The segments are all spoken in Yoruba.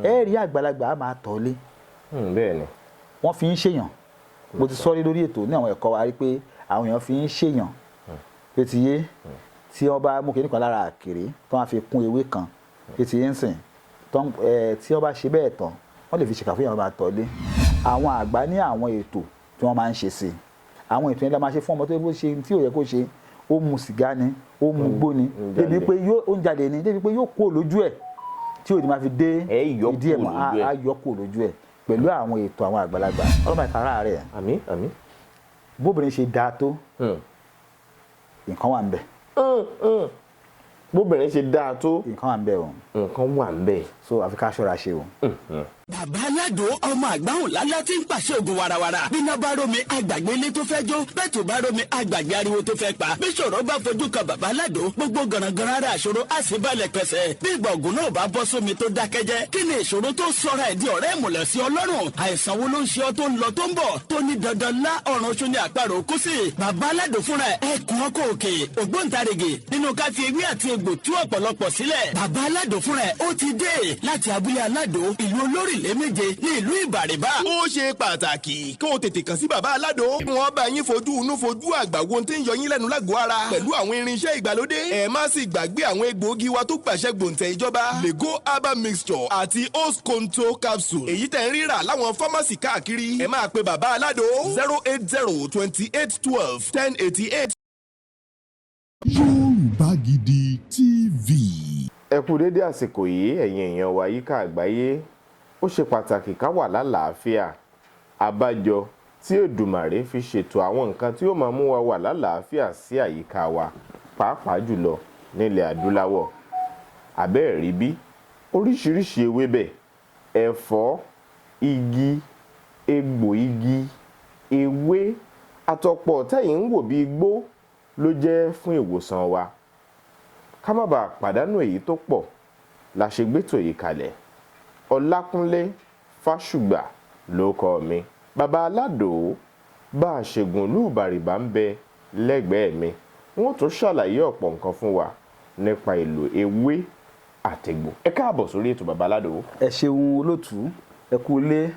Ẹ rí àgbàlagbà á máa tọ̀lé. Bẹ́ẹ̀ ni. Wọ́n fi ń ṣèyàn. Mo ti sọ́rí lórí ètò ní àwọn ẹ̀kọ́ wa rí pé àwọn èèyàn fi ń ṣèyàn pé ti yé tí wọ́n bá mú kinní kan lára àkèré tí wọ́n á fi kún ewé kan pé ti yé ń sìn tí wọ́n bá ṣe bẹ́ẹ̀ tán, wọ́n lè fi ṣèkà fún èèyàn máa tọ̀lé. Àwọn àgbà ní àwọn ètò tí wọ́n máa ń ṣe sí i. Àwọn ètò yẹn la máa ṣe fún ọmọ tó yẹ kó ṣe tí ò yẹ kó ṣe. Ó mu sìgá ni, ó mu gbó ni, ń débi jalè. pé yóò ó ń jalè ni, débi pé yóò kúrò lójú ẹ̀ tí ò ní máa fi dé Ẹ yọ ìdí ẹ̀ kúrò mọ́. lójú ẹ̀. Á yọ kúrò lójú ẹ̀ pẹ̀lú àwọn ètò àwọn àgbàlagbà. Ọlọ́mọ ìkàrà rẹ̀. Àmín, àmín. Bóbìnrin ṣe dáa tó, nǹkan wà ń bẹ̀. Bóbìnrin ṣe dáa tó, nǹkan wà ń bẹ̀ o. Nǹkan wà ń bẹ̀. So àfi ká ṣọ́ra ṣe o. Bàbá Aládò, ọmọ àgbáhùn lálá tí ń pàṣẹ ògùn warawara. Bíná bá rómi, àgbàgbé ilé tó fẹ́ jó. Bẹ́ẹ̀ tó bá rómi, àgbàgbé ariwo tó fẹ́ pa. Bí ṣòro bá fojú kan bàbá Aládò, gbogbo gànàgànà ara àṣòro á sì balẹ̀ pẹ̀sẹ̀. Bí ìgbà ògùn náà bá bọ́ sómi tó dákẹ́jẹ́, kí ni ìṣòro tó sọra ẹ̀ di ọ̀rẹ́ ìmùlẹ̀ sí Ọlọ́run? Àìsàn wo ló ń ṣe ọ́ tó ń lọ tó ń bọ̀ tó ní dandan lá ọ̀run oṣù ní àparò kú sí? Bàbá Aládò fúnra ẹ̀ ẹkùn ọkọ̀ òkè, ògbóǹtarìgì nínú ká fi ewé àti egbò tú ọ̀pọ̀lọpọ̀ sílẹ̀. Bàbá Aládò fúnra ẹ̀ ó ti dé láti abúlé Aládò, ìlú olórílẹ̀ méje ní ìlú Ìbàrìbà. Ó ṣe pàtàkì kó o tètè kàn sí bàbá Aládò. Wọ́n bá yín fojú inú fojú àgbà wo tí ń yọ yín lẹ́nu lágọ̀ọ́ ara pẹ̀lú àwọn irinṣẹ́ ìgbàlódé. Ẹ má sì gbàgbé àwọn egbòogi wa tó gbàṣẹ gbòǹtẹ̀ ìjọba, Lego herbal mixture àti Osconto capsule, èyí tẹ̀ ń rírà láwọn fámásì káàkiri. Ẹ máa pe bàbá Aládò 08028121088. Yorùbá Gidi TV. Ẹ kú dédé àsìkò yìí, ẹ̀yin èèyàn wa yíká àgbáyé. Ó ṣe pàtàkì ká wà lálàáfíà. Àbájọ tí Èdùmàrè fi ṣètò àwọn nǹkan tí ó máa mú wa wà lálàáfíà sí àyíká wa, pàápàá jùlọ nílẹ̀ adúláwọ̀. Àbẹ́ẹ̀rí bí oríṣiríṣi ewébẹ̀, ẹ̀fọ́, igi, egbò igi, ewé àtọ̀pọ̀ tẹ̀yìn ń wò bí igbó ló jẹ́ fún ìwòsàn wa. Ká má bàa pàdánù èyí tó pọ̀ la ṣe gbétò yìí kalẹ̀. Ọlákúnlé Fásùgbà ló kọ mi. Bàbá Aládò bá a ṣègùn ìlú Ìbàrìbà ń bẹ lẹ́gbẹ̀ẹ́ mi. Wọ́n tún ṣàlàyé ọ̀pọ̀ nǹkan fún wa nípa ìlò ewé àtẹ̀gbò. Ẹ káàbọ̀ sórí ètò, bàbá Aládò. Ẹ ṣeun olótú, ẹ kú ilé,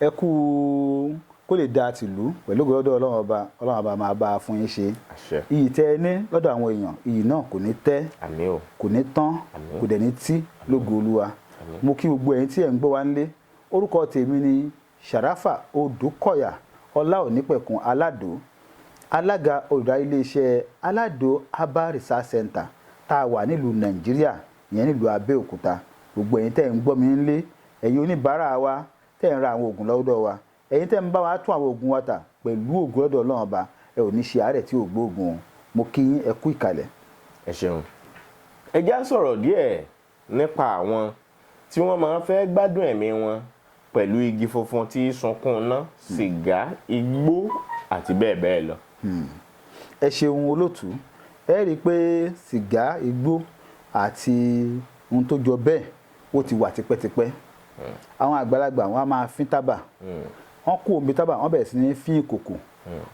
ẹ kú kó lè da tìlú pẹ̀lú ògo lọ́dọ̀ Ọlọ́run Ọba. Ọlọ́run Ọba máa bá a fún yín ṣe. Àṣẹ. Iyì tẹ́ ẹ ní lọ́dọ̀ àwọn èèyàn, iyì náà kò ní tẹ́, Àmín o. kò ní tán, Àmín. kò dẹ̀ ní tí lógo Olúwa. Mo kí gbogbo ẹ̀yin tí ẹ̀ ń gbọ́ wá nílé. Orúkọ tèmi ni Sharafa Odùkọ̀yà Ọlá Onípẹ̀kun Aládò, alága olùdarí iléeṣẹ́ Aládò Herbal Research Center tá a wà nílùú Nàìjíríà, ìyẹn nílùú Abẹ́òkúta. Gbogbo ẹ̀yin tẹ́ ń gbọ́ mi nílé, ẹ̀yin oníbàárà wa tẹ́ ń ra àwọn oògùn lọ́dọ̀ wa, ẹ̀yin tẹ́ ń bá wa tún àwọn oògùn wa tà, pẹ̀lú ògùn lọ́dọ̀ Ọlọ́run Ọba, ẹ ò ní ṣe àárẹ̀ tí ò gbóògùn o. Mo kí yín, ẹ kú ìkàlẹ̀. Ẹ ṣeun. Ẹ já sọ̀rọ̀ díẹ̀ nípa àwọn tí wọ́n máa ń fẹ́ gbádùn ẹ̀mí wọn pẹ̀lú igi funfun tí sunkún ná, sìgá, igbó àti bẹ́ẹ̀ bẹ́ẹ̀ lọ. Ẹ ṣeun olótú. Ẹ rí i pé sìgá, igbó àti ohun tó jọ bẹ́ẹ̀, ó ti wà tipẹ́tipẹ́. Àwọn àgbàlagbà, wọn á máa fín tábà. Wọ́n kú omi tábà, wọ́n bẹ̀rẹ̀ sí ní fín ìkòkò,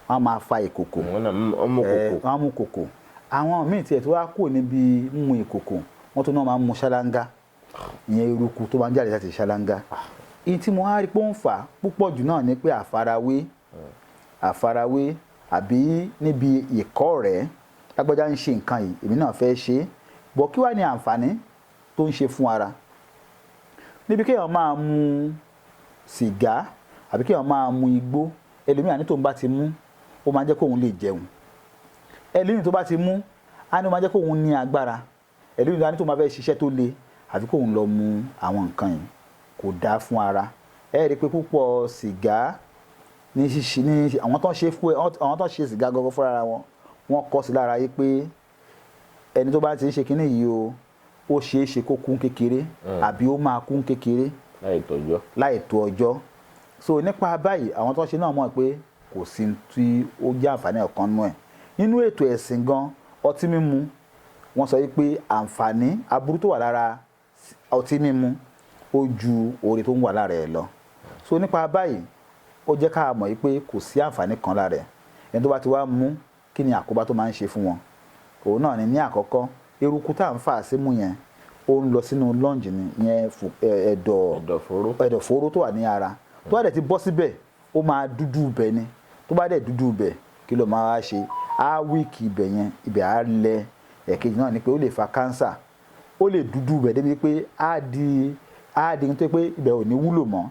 wọ́n á máa fa ìkòkò. Wọ́n náà wọ́n mú kòkò. Wọ́n á mú kòkò. Àwọn míì tiẹ̀ tó wá kúrò níbi mímu ìkòkò, wọ́n tún náà máa ń mu ṣáláńgá, ìyẹn eruku tó máa ń jáde láti ṣáláńgá. Ìyẹn tí mo wá rí pé ó ń fà á púpọ̀ jù náà ni pé àfarawé, àfarawé àbí níbi ìkọ́ rẹ̀, lágbájá ń ṣe nǹkan yìí, èmi náà fẹ́ ṣe é bọ̀. Kí wá ní àǹfààní tó ń ṣe fún ara níbi kéèyàn máa mu sìgá àbí kéèyàn máa mu igbó? Ẹlòmíràn ní tóun bá ti mú, ó máa ń jẹ́ kóun lè jẹun. Ẹlòmíràn tó bá ti mú, á ní ó máa jẹ́ kóun ní agbára. Ẹlòmíràn ní tóun máa fẹ́ ṣiṣẹ́ tó le, àfi kóun lọ mu àwọn nǹkan yìí. Kò dáa fún ara. Ẹ rí i pé púpọ̀ sìgá ní ṣíṣe ní àwọn tó ń ṣe fún àwọn tó ń ṣe sìgá gọ́gọ́ fúnra wọn, wọ́n kọ sí lára yìí pé ẹni tó bá ti ń ṣe kínní yìí o, ó ṣeé ṣe kó kún kékeré àbí ó máa kún kékeré láì tọ́jọ́. Láì tó ọjọ́. So nípa báyìí, àwọn tó ń ṣe náà mọ̀ pé kò sí tí ó jẹ́ àǹfààní ọ̀kan nú ẹ̀. Nínú ètò ẹ̀sìn gan, ọtí mímu, wọ́n sọ wípé àǹfààní aburú tó wà lára ọtí mímu ó ju oore tó ń wà lára ẹ̀ lọ. So nípa báyìí, ó jẹ́ ká mọ̀ wípé kò sí àǹfààní kan lára ẹ̀. Ẹni tó bá ti wá mú, kí ni àkóbá tó máa ń ṣe fún wọn? Òun náà ni ní àkọ́kọ́, eruku tá à ń fà símú yẹn, Ó ń lọ sínú lungs ni, ìyẹn ẹ̀dọ̀. Ẹ̀dọ̀fóró. Ẹ̀dọ̀fóró tó wà ní ara. Tó bá dẹ̀ ti bọ́ síbẹ̀, ó máa dúdú ibẹ̀ ni. Tó bá dẹ̀ dúdú ibẹ̀, kí ló máa wá ṣe? Á weak ibẹ̀ yẹn, ibẹ̀ á lẹ. Ẹ̀kejì náà ni pé ó lè fa cancer. Ó lè dúdú ibẹ̀ débi pé á di nítorí pé ibẹ̀ ò ní wúlò mọ́.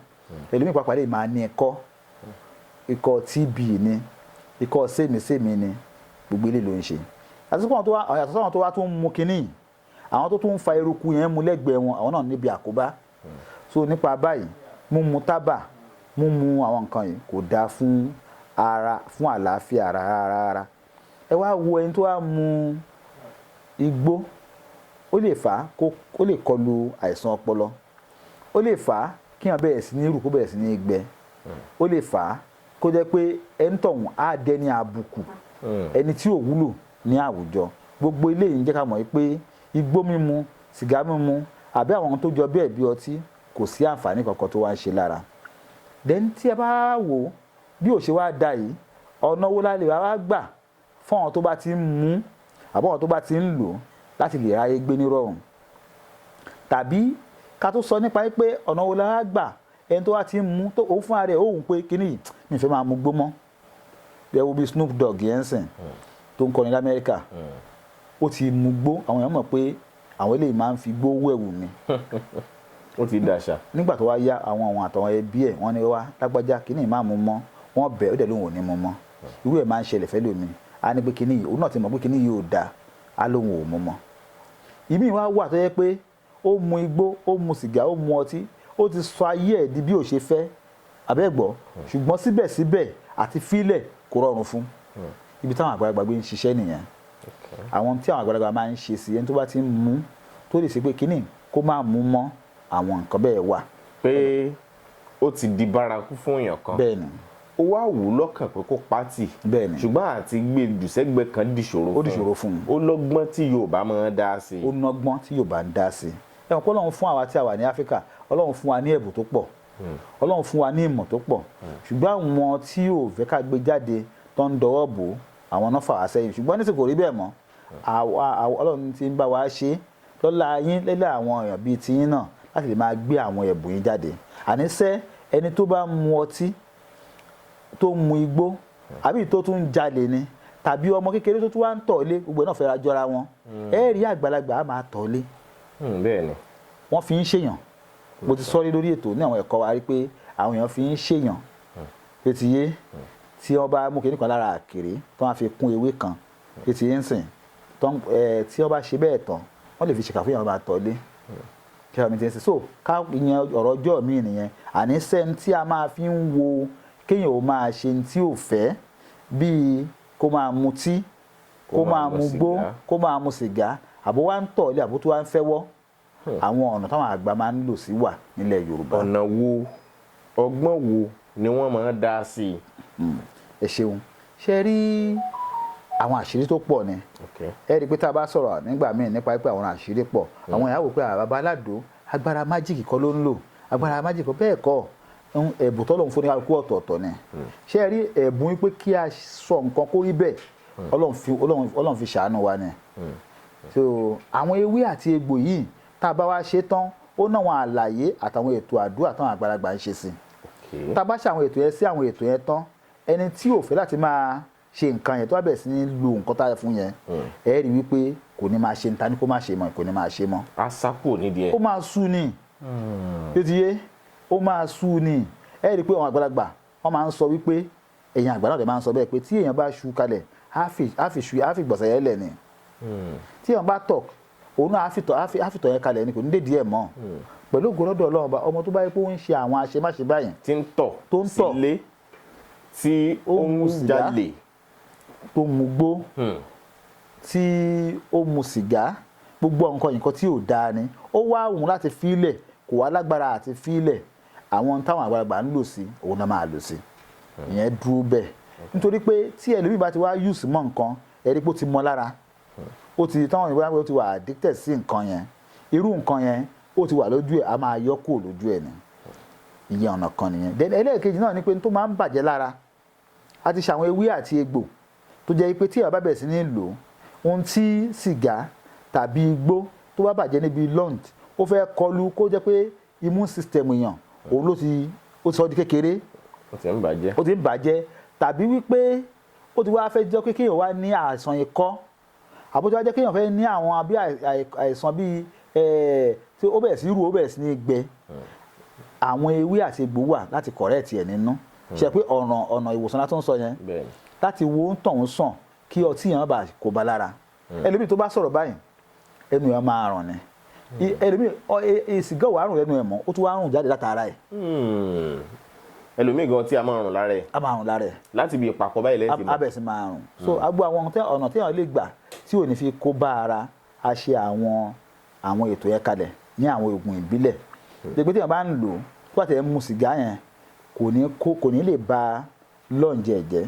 Ẹlòmíì pàápàá lè máa ní ikọ́, ikọ́ TB ni, ikọ́ sémìsémì ni. Gbogbo ilé ló ń ṣe. Yàtọ̀ sáwọn tó wá tún mu kínní yìí, àwọn tó tún ń fa eruku yẹn mu lẹ́gbẹ̀ẹ́ wọn, àwọn náà níbi àkóbá. So nípa báyìí, mímu tábà, mímu àwọn nǹkan yìí kò dáa fún ara, fún àlàáfíà ara rárá rárá. Ẹ wá wo ẹni tó wá mu igbó, ó lè fà á kó ó lè kọlu àìsàn ọpọlọ. Ó lè fà á kí èèyàn bẹ̀rẹ̀ sí ní rù, kó bẹ̀rẹ̀ sí ní gbẹ. Ó lè fà á kó jẹ́ pé ẹni tọ̀hún á dẹni àbùkù, ẹni tí ò wúlò ní àwùjọ. Gbogbo eléyìí ń jẹ́ ká mọ̀ pé igbó mímu, sìgá mímu, àbí àwọn ohun tó jọ bẹ́ẹ̀ bí ọtí, kò sí àǹfààní kankan tó wá ń ṣe lára. Then tí ẹ bá wò ó bí ò ṣe wá da yìí, ọ̀nà wo la lè wá gbà fún àwọn tó bá ti ń mú àbọ̀ àwọn tó bá ti ń lò láti lè ráyé gbé ní rọrùn? Tàbí ká tó sọ nípa pé ọ̀nà wo la wá gbà, ẹni tó wá ti ń mú tó òun fúnra rẹ̀ ó wù pé kíní yìí, mi fẹ́ máa mú gbó mọ́. Ẹ wo bí Snoop Dogg yẹn ń sìn tó ń kọrin lamẹ́ríkà, ó ti mú gbó. Àwọn èèyàn mọ̀ pé àwọn eléyìí máa ń fi gbó wẹ̀wù ni. Ó ti dàṣà. Nígbà tó wá yá, àwọn àtàwọn ẹbí ẹ̀ wọ́n ní, "Wá lágbájá, kíní máa mú mọ́." Wọ́n bẹ̀ ó dẹ̀ lóhùn ò ní mú mọ́. Irú ẹ̀ máa ń ṣẹlẹ̀ fẹ́ lómi. Á ní pé kíní yìí, òun náà ti mọ̀ pé kíní yìí ò dáa, á lóhùn ò mú mọ́. Ìmíì wá wà tó yẹ pé ó mu igbó, ó mu sìgá, ó mu ọtí, ó ti sọ ayé ẹ̀ di bí ò ṣe fẹ́ abẹ́gbọ́, ṣùgbọ́n síbẹ̀síbẹ̀ àti fílẹ̀ kò rọrùn fún. Ibi táwọn àgbàlagbà gbé ń ṣiṣẹ́ nìyẹn. Àwọn tí àwọn àgbàlagbà máa ń ṣe sí ẹni tó bá ti ń mú, tó lè ṣe pé kíní kó má mú mọ́, àwọn nǹkan bẹ́ẹ̀ wà. Pé ó ti di bárakú fún èèyàn kan. Bẹ́ẹ̀ ni. Ó wá wù ú lọ́kàn pé kó pátì. Bẹ́ẹ̀ ni. Ṣùgbọ́n àti gbé jù sẹ́gbẹ́ kan dìṣòro. Ó dìṣòro fún un. Ó lọ́gbọ́n tí Yorùbá máa ń dá sí. Ó nọ́gbọ́n tí Yorùbá ń dá sí. Ẹ̀wọ̀n pé Ọlọ́run fún àwa tí a wà ní Áfíríkà, Ọlọ́run fún wa ní ẹ̀bùn tó pọ̀, Ọlọ́run fún wa ní ìmọ̀ tó pọ̀, ṣùgbọ́n àwọn tí ò fẹ́ ká gbé jáde tó ń dọwọ́ bò ó, àwọn náà fà wá sẹ́yìn. Ṣùgbọ́n nísìnyí kò rí bẹ́ẹ̀ mọ́. Ọlọ́run ti ń bá wa ṣe lọ́la yín, lẹ́lẹ́ àwọn èèyàn bíi tiyín náà láti lè máa gbé àwọn ẹ̀bùn yín jáde. Àníṣe ẹni tó bá mu ọtí, tó mu igbó, àbí tó tún ń jalè ni, tàbí ọmọ kékeré tó tún wá ń tọ̀lé, gbogbo ẹ̀ náà fẹ́ra jọra wọn. Ẹ rí àgbàlagbà á máa tọ̀lé. Bẹ́ẹ̀ ni. Wọ́n fi ń ṣèyàn. Mo ti sọ rí lórí ètò ní àwọn ẹ̀kọ́ wa rí pé àwọn èèyàn fi ń ṣèyàn tó ti yé. Tí wọ́n bá mú kinní kan lára àkèré, tí wọ́n á fi kún ewé kan tó ti yé ń sìn, tí wọ́n bá ṣe bẹ́ẹ̀ tán, wọ́n lè fi ṣèkà fún èèyàn máa tọ̀lé kí ọmọ ti ń sìn. So ká ìyẹn ọ̀rọ̀ ọjọ́ mi nìyẹn. Àní sẹ́ni tí a máa fi ń wo kéèyàn ó máa ṣe ní tí ò fẹ́, bíi kó máa mutí, kó máa mu mu gbó, sìgá. Kó máa mu sìgá, àbó wá ń tọ̀lé, àbó tó wá ń fẹ́wọ́, àwọn ọ̀nà táwọn àgbà máa ń lò sí wà nílẹ̀ Yorùbá. Ọ̀nà wo, ọgbọ́n wo ni wọ́n máa ń dá sí i? Ẹ ṣeun. Ṣe rí àwọn àṣírí tó pọ̀ ni. Ẹ rí i pé tá a bá sọ̀rọ̀ nígbà míì nípa pé àwọn àṣírí pọ̀, àwọn èèyàn wò pé àwọn baba aládò, agbára magic kọ́ ló ń lò, agbára magic kọ́. Bẹ́ẹ̀ kọ́, ẹ̀bùn tọ́lọ́run fún ní kálukú ọ̀tọ̀ọ̀tọ̀ ni. Ṣé ẹ rí ẹ̀bùn wípé kí a sọ nǹkan kó rí bẹ́ẹ̀, Ọlọ́run fi ṣàánú wa ni. So àwọn ewé àti egbò yìí, tá a bá wá ṣe tán, ó ná àwọn àlàyé àtàwọn ètò àdúrà táwọn àgbàlagbà ń ṣe sí. Tá a bá ṣe àwọn ètò yẹn sí àwọn ètò yẹn tán, ẹni tí ò fẹ́ láti máa ṣe nǹkan yẹn, tó bá bẹ̀rẹ̀ sí ní lo nǹkan tá a fún yẹn, ẹ rí wípé kò ní máa ṣe níta ní kó má ṣe mọ́, kò ní máa ṣe mọ́. A sá kúrò nídìí ẹ̀. Ó máa sú ni. Tó ti yé, ó máa sú ni. Ẹ rí i pé àwọn àgbàlagbà wọ́n máa ń sọ wípé, ẹ̀yin àgbà náà dẹ̀ máa ń sọ bẹ́ẹ̀ pé tí èèyàn bá ṣu kalẹ̀, á fi gbọ̀nsẹ̀ yẹn lẹ̀ ni. Tí èèyàn bá tọ̀, òun náà á fi tọ̀ yẹn kalẹ̀ ni, kò ní dé díẹ̀ mọ́. Pẹ̀lú ògo lọ́dọ̀ Ọlọ́run ọba, ọmọ tó bá yẹ pé ó ń ṣe àwọn àṣemáṣe báyìí, tí ń tọ̀ tó ń tọ̀, sílé, tí ó ó ń mu sìgá, jalè, tó mu gbó, tí ó mu sìgá, gbogbo nǹkan tí ò dáa ni, ó wá wùn láti fílẹ̀, kò wá lágbára àti fílẹ̀, àwọn táwọn àgbàlagbà ń lò sí, òun náà máa lò sí. Ìyẹn dúró bẹ́ẹ̀ nítorí pé tí ẹlòmíì bá ti wá use mọ́ nǹkan, ẹ rí pé ó ti mọ́ lára, ó ti táwọn ìwé ó ti wà addicted sí nǹkan yẹn. Irú nǹkan yẹn ó ti wà lójú ẹ̀, á máa yọ kúrò lójú ẹ̀ ni. Ìyẹn ọ̀nà kan nìyẹn. Then ẹlẹ́ẹ̀kejì náà ni pé tó máa ń bàjẹ́ lára, a ti ṣàwọn ewé àti egbò tó jẹ́ pé tí èèyàn bá bẹ̀rẹ̀ sí ní lò, ohun tí sìgá tàbí igbó Tó bá bàjẹ́ níbi lung, ó fẹ́ kọlu kó jẹ́ pé immune system èèyàn òun ló ti ó ti sọ di kékeré. Ó ti ń bàjẹ́. Ó ti ń bàjẹ́, tàbí wípé ó ti wá fẹ́ jẹ́ pé kéèyàn wá ní àìsàn ikọ́, àbójú wá jẹ́ kéèyàn fẹ́ ní àwọn bí àìsàn bíi tí ó bẹ̀rẹ̀ sí rú, ó bẹ̀rẹ̀ sí ní gbẹ. Àwọn ewé àti egbò wà láti correct ẹ̀ nínú ṣe pé ọ̀nà ìwòsàn látó ń sọ yẹn, láti wo ń tọ̀hún sàn kí ọtí yẹn má bàa kó ba lára. Ẹlòmíì tó bá sọ̀rọ̀ báyìí, ẹnu yẹn máa rùn ni. Ẹlòmíì sìgá wàá rùn lẹ́nu ẹ̀ mọ́, ó tún wá rùn jáde látara ẹ̀. Ẹlòmíì gan tí a máa rùn lára ẹ̀. Á máa rùn lára ẹ̀. Láti ibi ìpàkọ́ báyìí lẹ́sìn mọ́. Abẹ̀ sì máa rùn. So agbo àwọn ọ̀nà téèyàn lè gbà tí ò ní fi kó bá ara, a ṣe àwọn ètò yẹn kalẹ̀ ní àwọn oògùn ìbílẹ̀ pé téèyàn bá ń lò ó, tó bá tẹ̀ ń mu sìgá yẹn, kò ní lè ba lung ẹ̀ jẹ́.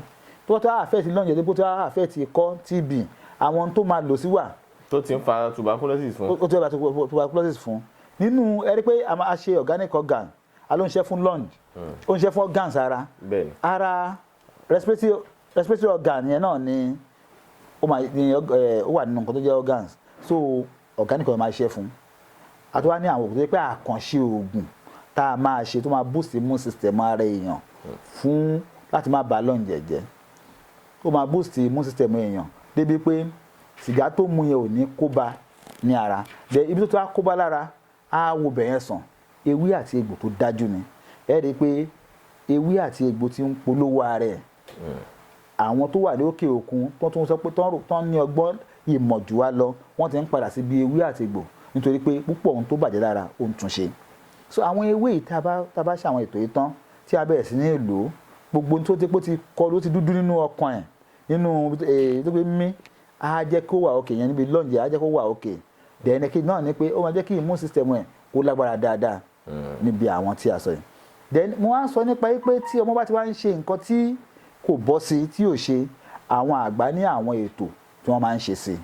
Tó bá tó affect lung ẹ̀, tó bá affect ikọ́, TB, àwọn tó máa lò sí wà. Tó ti ń fa tuberculosis fún. Ó ti ń fa tuberculosis fún nínú. Ẹ rí pé a máa ṣe organic organ, a ló ń ṣe fún lung, ó ń ṣe fún organs ara. Ara respiratory organ yẹn náà ni ó máa ní ó wà nínú nǹkan tó jẹ́ organs. So organic organ máa ṣe fún. Àti wá ní àwọn òògùn tó jẹ́ pé àkànṣe oògùn tá a máa ṣe tó máa boost immune system ara èèyàn fún láti má bà lung ẹ̀ jẹ́. Ó máa boost immune system èèyàn débi pé sìgá tó mu yẹn ò ní kó bá ní ara dẹ. Ibi tó tó á kó bá lára, á wo bẹ̀yẹn sàn. Ewé àti egbò tó dájú ni. Ẹ rí i pé ewé àti egbò ti ń polówó ara ẹ̀. Àwọn tó wà ní òkè òkun tó tún sọ pé tó ń ní ọgbọ́n ìmọ̀ jù wá lọ, wọ́n ti ń padà sí bí ewé àti egbò, nítorí pé púpọ̀ ohun tó bàjẹ́ lára, ó ń tún ṣe. So àwọn ewé yìí, tá a bá ṣe àwọn ètò yìí tán, tí a bẹ̀rẹ̀ sí ní lò ó, gbogbo ohun tó ti pé ti kọlu, ó ti dúdú nínú ọkàn ẹ̀, nínú tó pé mí, á jẹ́ kó wà òkè yẹn níbi lung, á jẹ́ kó wà òkè. Then kí náà ni pé ó máa jẹ́ kí immune system ẹ̀ kó lágbára dáadáa níbi àwọn tí a sọ yìí. Then mo wá ń sọ nípa yìí pé tí ọmọ bá ti wá ń ṣe nǹkan tí kò bọ́ sí, tí ò ṣe, àwọn àgbà ní àwọn ètò tí wọ́n máa ń ṣe sí.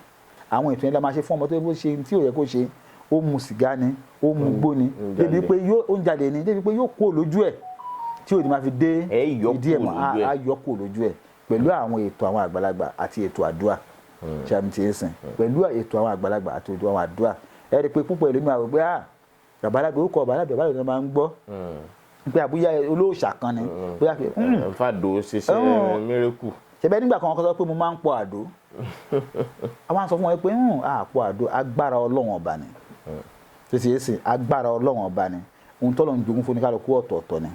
Àwọn ètò yẹn la máa ṣe fún ọmọ tó yẹ kó ṣe tí ò yẹ kó ṣe. Ó mu sìgá ni, ó mu gbó ni, ń débi jalè. pé yóò ó ń jalè ni, débi pé yóò kó lójú ẹ̀ tí ò ní máa fi dé Ẹ yọ ìdí ẹ̀ kúrò mọ́. lójú ẹ̀. Á yọ kúrò lójú ẹ̀ pẹ̀lú àwọn ètò àwọn àgbàlagbà àti ètò àdúrà. Ṣàmì tí ń sìn pẹ̀lú ètò àwọn àgbàlagbà àti ètò àwọn àdúrà. Ẹ rí i pé púpọ̀ ìlú mi àwọn pé bàbá aládùn, orúkọ bàbá aládùn, bàbá aládùn máa ń gbọ́ pé àbúyá olóòṣà kan ni bóyá pé Fàdó ṣiṣẹ́ mírèkù. Ṣẹbẹ nígbà kan, wọ́n sọ pé mo máa ń pọ àdó. Àwọn sọ fún wọn pé àpò àdó, agbára Ọlọ́run Ọba ni. Títí èsì agbára Ọlọ́run Ọba ni. Ohun tọ́lọ́run jogún fún oníkálukú ọ̀tọ̀ọ̀tọ̀ ni.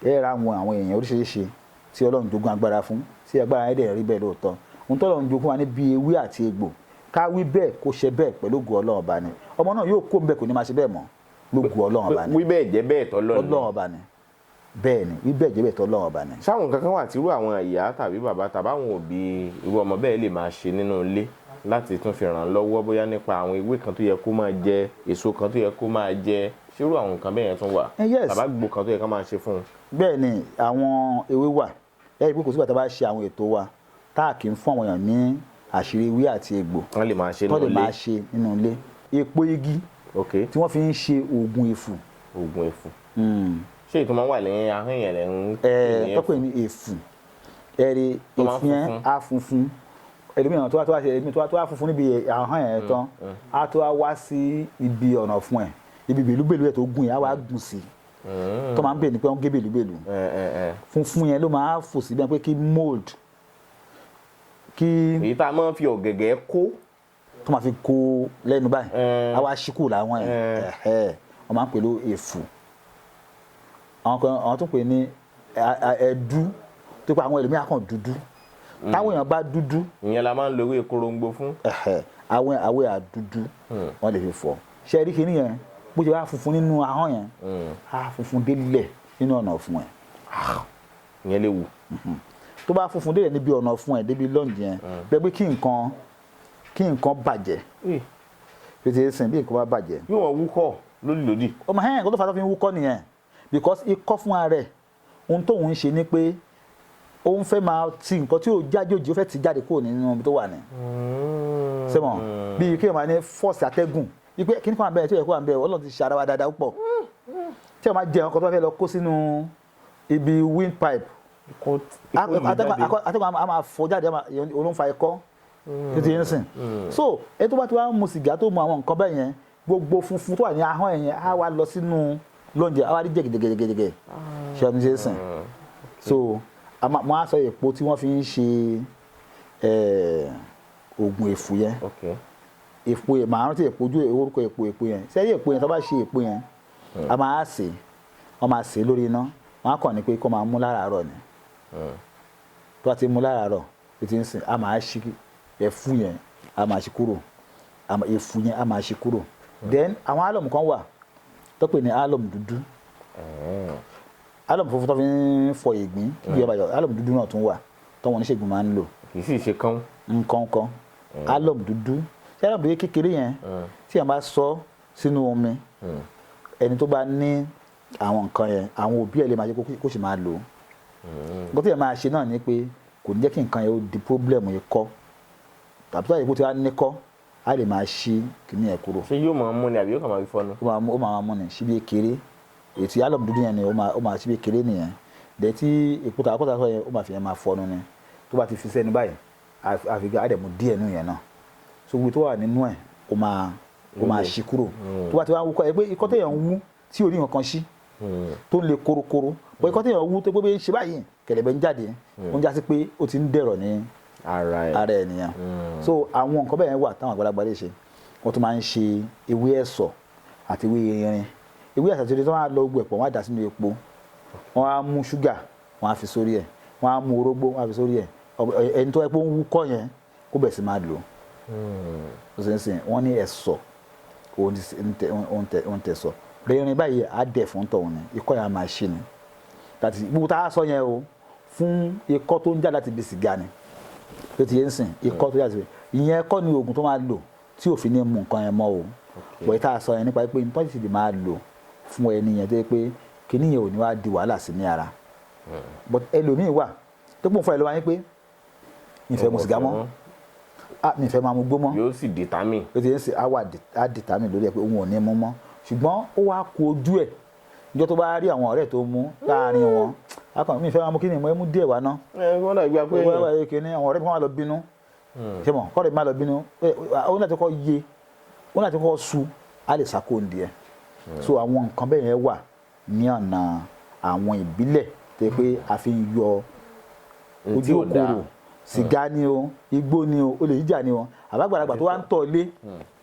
Ẹ ra àwọn èèyàn oríṣiríṣi tí Ọlọ́run jogún agbára fún, tí agbára yẹn dẹ̀ rí bẹ́ẹ̀ lóòótọ́. Ohun tọ́lọ́run jogún wa ní bí ewé àti egbò, ká wí bẹ́ẹ̀, kó ṣe bẹ́ẹ̀ pẹ̀lú ògo Ọlọ́run Ọba ni. Ọmọ náà yóò kó ń bẹ́ẹ̀, kò ní máa ṣe bẹ́ẹ̀ mọ́ lógo Ọlọ́run Ọba ni. Wí bẹ́ẹ̀ jẹ́ bẹ́ẹ̀ tọ́lọ́ ni. Ọlọ́run Ọba ni. Bẹ́ẹ̀ ni, wí bẹ́ẹ̀ jẹ́ bẹ́ẹ̀ tọ́lọ́run Ọba ni. Sáwọn kankan wà tí irú àwọn ìyá tàbí bàbá tàbí àwọn òbí irú ọmọ bẹ́ẹ̀ lè máa ṣe nínú ilé láti tún fi ràn án lọ́wọ́, bóyá nípa àwọn ewé kan tó yẹ kó máa jẹ, èso kan tó yẹ kó máa jẹ? Ṣírú àwọn nǹkan bẹ́ẹ̀ yẹn tún wà? Yes. Tàbá gbò kan tó yẹ ká máa ṣe fún un? Bẹ́ẹ̀ ni, àwọn ewé wà. Ẹ rí i pé kò sígbà tá a bá ṣe àwọn ètò wa tá a kì í fún àwọn èèyàn ní àṣírí ewé àti egbò wọ́n lè máa ṣe tó nínú lè ilé. Máa ṣe nínú ilé. Epo igi tí wọ́n fi ń ṣe oògùn ẹ̀fù. Oògùn ẹ̀fù, ṣé ìtumọ̀ wà lẹ́yìn ahọ́n yẹn lẹ́ ń Ẹ tọ́pẹ̀ ní ẹ̀fù, ẹ̀rí Tó máa ń ẹ̀fù yẹn funfun. Á funfun. Ẹlòmíràn tó wá ṣe, ẹlòmíràn tó wá funfun níbi ahọ́n yẹn tán, á tó wá wá sí ibi ọ̀nà fún ẹ̀, ibi bèlúbèlú ẹ̀ tó gùn yẹn, á wá gùn sí i, tó máa ń bè ní pé wọ́n gé bèlúbèlú. ẹ ẹ ẹ Funfun yẹn ló máa fò sí bí wọ́n pé kí mold kí Èyí tá a máa ń fi ọ̀gẹ̀gẹ̀ kó. Tó máa fi kó lẹ́nu báyìí, á wá ṣíkù láwọn ẹ̀. Ẹ̀hẹ́, wọ́n máa ń pè ló èfù. Àwọn kan, àwọn tó pè ní ẹdú, tó pé àwọn ẹlòmíràn kàn dúdú, táwọn èèyàn bá dúdú. Ìyẹn la máa ń lo ewé korongbo fún. Ẹ̀hẹ́, àwọn àwẹ̀ àdúdú wọ́n lè fi fọ̀. Ṣe rí kinní yẹn, bó ṣe wá funfun nínú ahọ́n yẹn, á funfun délẹ̀ nínú ọ̀nà ọ̀fun ẹ̀. Ìyẹn léwu. Tó bá funfun délẹ̀ níbi ọ̀nà ọ̀fun ẹ̀, débi lung yẹn, bẹ́ẹ̀ pé kí nǹkan bàjẹ́ pété sìn, bí nǹkan bá bàjẹ́, Bí wọ́n wúkọ́ lódìlódì. Ọmọ ẹ̀ nǹkan tó fà tó fi ń wúkọ́ nìyẹn, because ikọ́ fún ara rẹ̀, ohun tóun ń ṣe ni pé ó ń fẹ́ máa ti nǹkan tí ó jájòjì, ó fẹ́ ti jáde kúrò nínú ibi tó wà ní sẹ́mọ̀, bíi kí ẹ máa ní force atẹ́gùn wípé kí ní kó wà bẹ́ẹ̀ tó yẹ kó wà bẹ́ẹ̀. Ọlọ́run ti ṣe ara wa dáadáa púpọ̀. Tí ẹ máa jẹ nǹkan tó bá fẹ́ lọ kó sínú ibi windpipe, atẹ́gùn á máa fọ jáde, olóńfà ikọ́. Títí ń sìn. So ẹ tó bá ti wá ń mu sìgá, tó mu àwọn nǹkan bẹ́ẹ̀ yẹn, gbogbo funfun tó wà ní ahọ́n ẹ̀ yẹn á wá lọ sínú lóúnjẹ, á wá rí jẹ̀gẹ̀dẹ̀gẹ̀dẹ̀gẹ̀. Ṣé ọdún ṣe ń sìn? So mo á sọ èpo tí wọ́n fi ń ṣe oògùn èfù yẹn. Èpo yẹn, màá rántí èpo ojú orúkọ èpo yẹn. Sẹ́yìn èpo yẹn, tó bá ṣe èpo yẹn, a máa sè, wọ́n máa sè lórí iná. Wọ́n á kàn ní pé kó máa mú láràárọ̀ ni. Tó bá ti mú láràárọ̀ tó ti ń sìn, a máa ṣí ẹ̀fún yẹn, a máa ṣí kúrò, ẹ̀fún yẹn a máa ṣí kúrò. Then àwọn alum kan wà tó pè ní alum dúdú, alum funfun tó fi ń fọ ìgbín kí ìgbín bá yọ. Alum dúdú náà tún wà tọ́wọ́n oníṣègùn máa ń lò. Kì í sì ṣe kán. Nǹkan kan, alum dúdú, ṣé alum dúdú kékeré yẹn tí a bá sọ sínú omi, ẹni tó bá ní àwọn nǹkan yẹn, àwọn òbí ẹ̀ lè máa ṣe kó sì máa lò ó. Nǹkan tí ẹ máa ṣe náà ni pé kò ní jẹ́ kí nǹkan yẹn ó di problem yẹn kọ́, tàbí tó yẹ kó ti wá ní kọ́, á lè máa ṣí kìíní yẹn kúrò. Ṣé yóò máa mú ni àbí yóò kàn máa fi fọnu? Ó máa mú ni síbi kéré. Ètò alum dúdú yẹn ni ó máa síbi kéré nìyẹn. Dẹ̀ tí èpo tàkọ́tà sọ yẹn, ó máa fi yẹn máa fọnu ni. Tó bá ti fi sẹ́nu báyìí, àfi á dẹ̀ mú díẹ̀ nù yẹn náà. So gbogbo tó wà nínú ẹ̀, ó máa ṣí kúrò. Tó bá ti wá wúkọ́ ẹ pé ikọ́ téèyàn ń wú tí ò ní nǹkan ṣí, tó ń le korokoro bọ́, ikọ́ téèyàn ń wú tó pé bí ń ṣe báyìí, kẹ̀lẹ̀bẹ̀ ń jáde, ó ń já sí pé ó ti ń dẹ̀rọ̀ ní ara ẹ̀. Ara ẹ̀ nìyẹn. So àwọn nǹkan bẹ́ẹ̀ yẹn wà táwọn àgbàlagbà lè ṣe. Wọ́n tún máa ń ṣe ewé ẹ̀sọ̀ àti ewé irin. Ewé ẹ̀sọ̀ àti ewé tó máa lọ gbogbo ẹ̀pọ̀, wọ́n á dà sínú epo, wọ́n á mú ṣúgà, wọ́n á fi sórí ẹ̀, wọ́n á mú orógbó, wọ́n á fi sórí ẹ̀. Ẹni tó yẹ pé ó ń wúkọ́ yẹn, kó bẹ̀ sí máa lò ó. Sì ń sìn wọ́n ní ẹ̀sọ̀ òun tẹ̀sọ̀ rìnrìn báyìí, á dẹ̀ fún tọ̀hún ni ikọ́ yẹn á máa ṣe ni. Tàbí gbogbo tá a sọ yẹn o fún ikọ́ tó ń jáde láti ibi sìgá ni, tó ti yé ń sìn. Ikọ́ tó jáde láti ibi ìyẹn kọ́ ni oògùn tó máa lò tí òfin ní mú nǹkan yẹn mọ́ o. Bọ̀ tá a sọ yẹn nípa pé nítorí sì lè máa lò fún ẹni yẹn tó yẹ pé kíní yẹn ò ní wá di wàhálà sí ní ara. But ẹlòmíì wà tó pọ̀ fún ẹ lọ́wọ́ yín pé mi fẹ́ mu sìgá mọ́, ah, mi fẹ́ máa mu gbó mọ́. Yóò sì determine. Ó ti ń sè, á wà á determine lórí ẹ pé òun ò ní mú mọ́, ṣùgbọ́n ó wá kó ojú ẹ̀ níjọ́ tó bá rí àwọn ọ̀rẹ́ tó mú láàrin wọn, akàn mi fẹ́ máa mú kí ni mo mú díẹ̀ wá ná. Ẹ wọ́n dàgbà pé wọ́n wá yé kíní àwọn ọ̀rẹ́ mi kọ́ máa lọ bínú. Ṣé mọ̀ kọ́ ọ̀rẹ́ mi máa lọ bínú, ó ní láti kọ́ yé, ó ní láti kọ́ su, á lè sàkó ń díẹ̀. So àwọn nǹkan bẹ́ẹ̀ yẹn wà ní ọ̀nà àwọn ìbílẹ̀ tó yẹ pé a fi ń yọ N tí ojú ò dáa. òkúrò. Sìgá ni o, igbó ni o, olè jíjà ni o, àbágbàlagbà tó wá ń tọ̀ lé,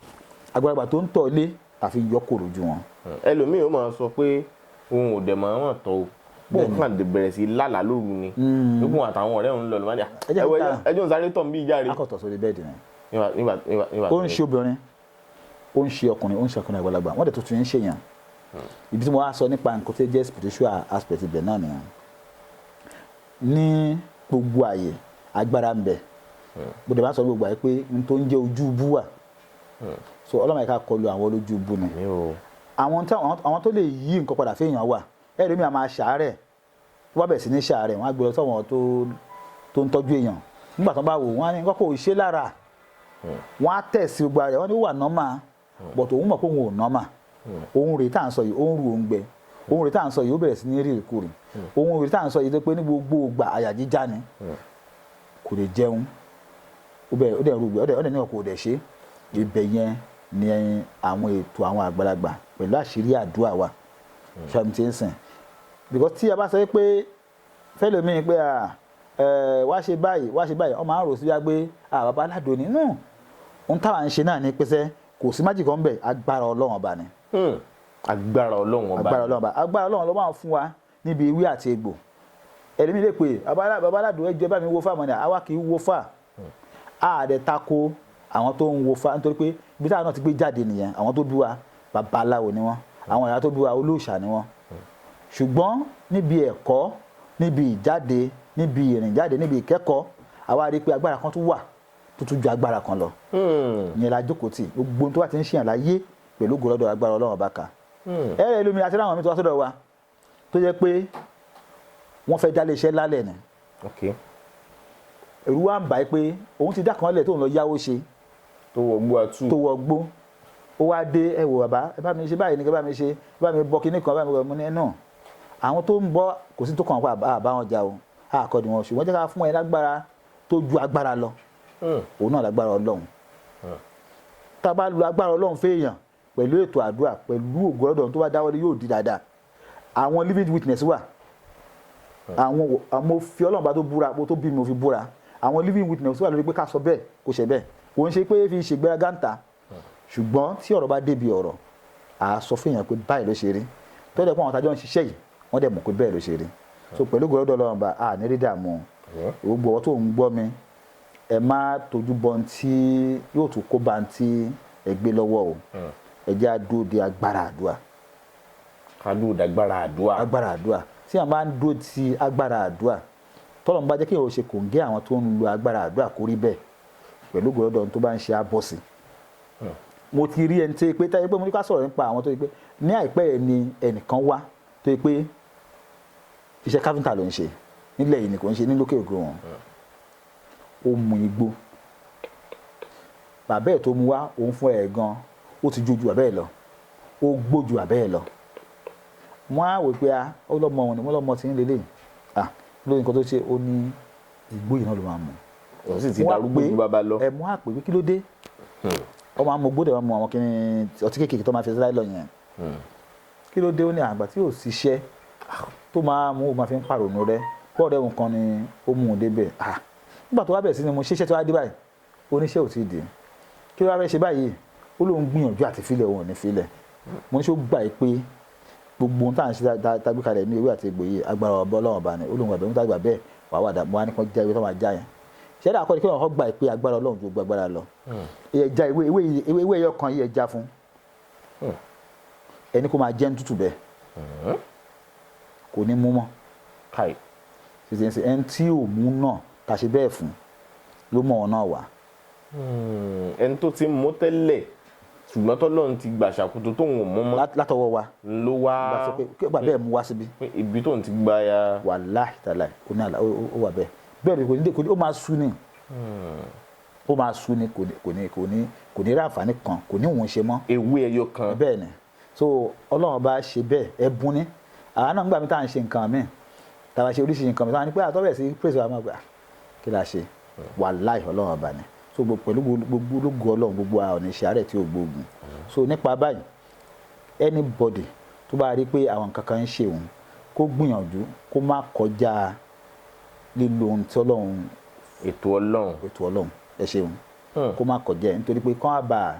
àgbàlagbà tó ń tọ̀ lé, àfi yọ kòrò ju wọn. Ẹlòmíì ó máa sọ pé òun ò dẹ̀ máa wọ̀n tọ́ o, bóun kàn dé bẹ̀rẹ̀ sí lálàá lóru ni gbogbo àtàwọn ọ̀rẹ́ òun lọ lọ́wọ́ ní Ẹ jẹ́ kí ta- ẹjọ́ ń sáré tọ̀ ń bí ìjáre. Akọ̀tọ̀ sórí bẹ́ẹ̀dì ni. Nígbà Ó ń ṣe obìnrin, ó ń ṣe ọkùnrin, ó ń ṣe ọkùnrin àgbàlagbà, wọ́n dẹ̀ tó tún ń ṣèyàn. Ibi tí mo wá sọ nípa nǹkan tó jẹ́ spiritual aspect ibẹ̀ náà nìyẹn. Ní gbogbo àyè agbára ń bẹ. Bó dẹ̀ bá sọ ní gbogbo àyè pé n tó ń jẹ́ ojú ibú wà, so ọlọ́mọ ẹ̀ka kọlu àwọn olójú ibú ni. Mi ò Àwọn tó lè yí nǹkan padà fẹ́yàn wà. Ẹ̀rí mi àmà ṣàárẹ̀, tó bá bẹ̀rẹ̀ sí ní ṣàárẹ̀, wọ́n á gbé lọ sọ́wọ́n tó ń tọ́jú èèyàn. Nígbà tó bá wò wọ́n á ní nǹkan kò ṣe lára, wọ́n á tẹ̀ sí gbogbo ara rẹ̀, wọ́n ní ó wà normal, but òun mọ̀ pé òun ò normal. Òun rèé tá à ń sọ yìí, ó ń ru òun gbẹ. Òun rèé tá à ń sọ yìí, ó bẹ̀rẹ̀ sí ní rí ìkúrì. Òun rèé tá à ń sọ yìí, tó pé ní gbogbo ìgbà àyà jíjá ni, kò lè jẹun, ó bẹ̀rẹ̀, ó dẹ̀ rú gbẹ, ó dẹ̀ ní ọkọ̀, ò dẹ̀ ṣe. Ibẹ̀ yẹn ni àwọn ètò àwọn àgbàlagbà pẹ̀lú àṣírí àdúrà wa ṣàmì tí ń sìn, because tí a bá sọ pé fẹ́lòmíì pé à ẹ wá ṣe báyìí, wá ṣe báyìí, ọmọ àrò sí wá pé à bàbá aládùn ni nù. Ohun táwa ń ṣe náà ni pẹ́sẹ́ kò sí májì kan bẹ̀, agbára Ọlọ́run Ọba ni. Agbára Ọlọ́run Ọba. Agbára Ọlọ́run Ọba, agbára Ọlọ́run ló máa ń fún wa níbi ewé àti egbò. Ẹlẹ́mi lè pè bàbá aládùn, ẹ jẹ́ bá mi wo fáàmù ni. Àwa kì í wo fà á dẹ̀ tako àwọn tó ń wo fà, nítorí pé ibi táwọn náà ti gbé jáde nìyẹn. Àwọn tó bí wa, babaláwo ni wọ́n. Àwọn ìyá tó bí wa, olóòṣà ni wọ́n. Ṣùgbọ́n níbi ẹ̀kọ́, níbi ìjáde, níbi ìrìnjáde, níbi ìkẹ́kọ̀ọ́, àwa rí i pé agbára kan tún wà tó tún ju agbára kan lọ. Ìyẹn la jókòó tì. Gbogbo ohun tó bá ti ń ṣèyàn láyé, pẹ̀lú ògo lọ́dọ̀ agbára Ọlọ́run ọba ká ẹ̀rẹ́ lómi àti láwọn mi tó wá sọ́dọ̀ wa tó jẹ́ pé wọ́n fẹ́ dálé iṣẹ́ lálẹ́ ni. Ẹ̀rù wa ń bà á pé òun ti dá kan lẹ̀ tóun lọ yáwó ṣe. Tó wọ gbó atú. Tó wọ gbó. Ó wá dé, ẹ wò bàbá, ẹ bá mi ṣe báyìí ní kẹ bá mi ṣe, ẹ bá mi bọ kinní kan, ẹ bá mi bọ. Mo ní ẹ náà, àwọn tó ń bọ kò sí tó kàn wọ́n pa àbá wọn jà o, àkọ́dì wọn, ṣùgbọ́n jẹ́ ká fún ẹ lágbára tó ju agbára lọ. Òun náà lágbára Ọlọ́run. Tá a bá lo agbára Ọlọ́run fẹ́ẹ̀yàn pẹ̀lú ètò àdúrà, pẹ̀lú ògo Ọlọ́run, tó bá dáwọ́lé yóò di dáadáa. Àwọn living witness wà. Àwọn mo fi Ọlọ́run bá tó búra, mo tó bí mi, mo fi búra. Àwọn living witness wà lórí pé ká sọ bẹ́ẹ̀, kò ṣe bẹ́ẹ̀, kò ń ṣe pé fi ṣègbéraga ń ta. Ṣùgbọ́n tí ọ̀rọ̀ bá débi ọ̀rọ̀, à á sọ fún èèyàn pé báyìí ló ṣe rí, tó dẹ̀ pé àwọn tájọ́ ń ṣiṣẹ́ yìí, wọ́n dẹ̀ mọ̀ pé bẹ́ẹ̀ ló ṣe rí. So pẹ̀lú ògo Ọlọ́run bá a ní rí dààmú. Gbogbo ọ̀wọ́ tó ń gbọ́ mi, ẹ má tójú bọ́ ohun tí yóò tún kó bá ohun tí ẹ gbé lọ́wọ́ o. Ẹ jẹ́ á dúró de agbára àdúrà. Ká dúró dàgbára àdúrà. Agbára àdúrà. Tí a máa ń dúró ti agbára àdúrà, tọ́lọ́run bá jẹ́ kí èèyàn ṣe kòǹgẹ́ àwọn tó ń lo agbára àdúrà, kó rí bẹ́ẹ̀, pẹ̀lú ògo Ọlọ́run, tó bá ń ṣe àbọ̀sí. Mo ti rí ẹni tó yẹ pé táyé pé mo ní ká sọ̀rọ̀ nípa àwọn tó yẹ pé ní àìpẹ́ yẹn ni ẹnìkan wá tó yẹ pé iṣẹ́ káfíńtà ló ń ṣe nílẹ̀ yìí ni, kò ń ṣe ní lókè òkun wọn. Ó mu igbó. Bàbá ẹ̀ tó mu wá, òun fún ẹ̀ gan, ó ti ju bàbá ẹ̀ lọ, ó gbó ju bàbá ẹ̀ lọ. Wọ́n á wò pé a ó lọ́mọ wọn ni wọ́n lọ́mọ tí ń lélẹ̀ à lórí nǹkan tó ṣe. Ó ní igbó yìí náà ló máa mú. Òun sì ti darúgbó ju bàbá lọ. Ẹ mú àpè pé kí ló dé? Ọmọ àmọ́ gbọ́dọ̀ máa mu àwọn kíní ọtí kéékèèké tó máa fi síláì lọ yẹn. Kí ló dé? Ó ní àgbà tí yóò ṣiṣẹ́ tó máa mú, ó máa fi ń pàrònú rẹ bọ́ọ̀dù ẹ̀wọ̀n kan ni ó mú un débẹ̀. Nígbà tó wá bẹ̀rẹ̀ sí ni mo ṣiṣẹ́ tó wá dé báyìí, oníṣẹ́ ò tí ì dé. Kí ló wá fẹ́ ṣe báyìí? Ó lóun gbìyànjú àti filẹ̀, òun ò ní filẹ̀. Mo ní ṣó gbà yìí pé gbogbo ohun tá à ń ṣe tá gbé kalẹ̀ ní ewé àti egbò yìí, agbára ọba Ọlọ́run ọba ni? Ó lóun gbà bẹ́ẹ̀. Mo tá gbà bẹ́ẹ̀ wà wà dà. Mo wá ní kán já ewé tó máa já yẹn. Ṣẹ́dá àkọ́ni kí wọ́n gbà pé agbára Ọlọ́run ju gbogbo agbára lọ. Ẹ já ewé, ewé ẹyọ kan yìí, ẹ já fún ẹni kó máa jẹ́ ń tútù bẹ́ẹ̀, kò ní mú mọ́. Káì. Ṣèṣe ṣe ẹni tí ò mú náà ta ṣe bẹ́ẹ̀ fún ló mọ̀ ọ́ náà wá. Ẹni tó ti mú tẹ́lẹ̀, ṣùgbọ́n tọ́lọ́run ti gbà ṣàkóso tóun ò mú mọ́ látọwọ́ wa ló wá bá sọ pé kí ọgbà bẹ́ẹ̀ mú wá síbi. Pé ibi tóun ti gba ya. Wàláhì tàláhì, ó ní àlá ó wà bẹ́ẹ̀ bẹ́ẹ̀ ni. Kò ní ó máa sú ni, ó máa sú ni. Kò ní rí àǹfààní kan, kò ní òun ṣe mọ́. Ewé ẹyọ kan. Bẹ́ẹ̀ ni. So Ọlọ́run bá ṣe bẹ́ẹ̀, ẹ̀bùn ni. Àwa náà ń gbà mí tá à ń ṣe nǹkan míì, tá a bá ṣe oríṣiríṣi nǹkan míì, tá a ní pé àtọ́bẹ̀ sí praise wa, máa gbà kí la ṣe. Wàláhì, Ọlọ́run ọba ni. So pẹ̀lú gbogbo ológo Ọlọ́run, gbogbo àwọn oníṣẹ́ àárẹ̀ tí ò gbóògùn. So nípa báyìí, anybody tó bá rí pé àwọn nǹkan kan ń ṣe òun, kó gbìyànjú kó má kọjá lílo ohun tí Ọlọ́run ètò Ọlọ́run. Ètò Ọlọ́run, ẹ ṣeun. Kó má kọjá ẹ, nítorí pé kán á bá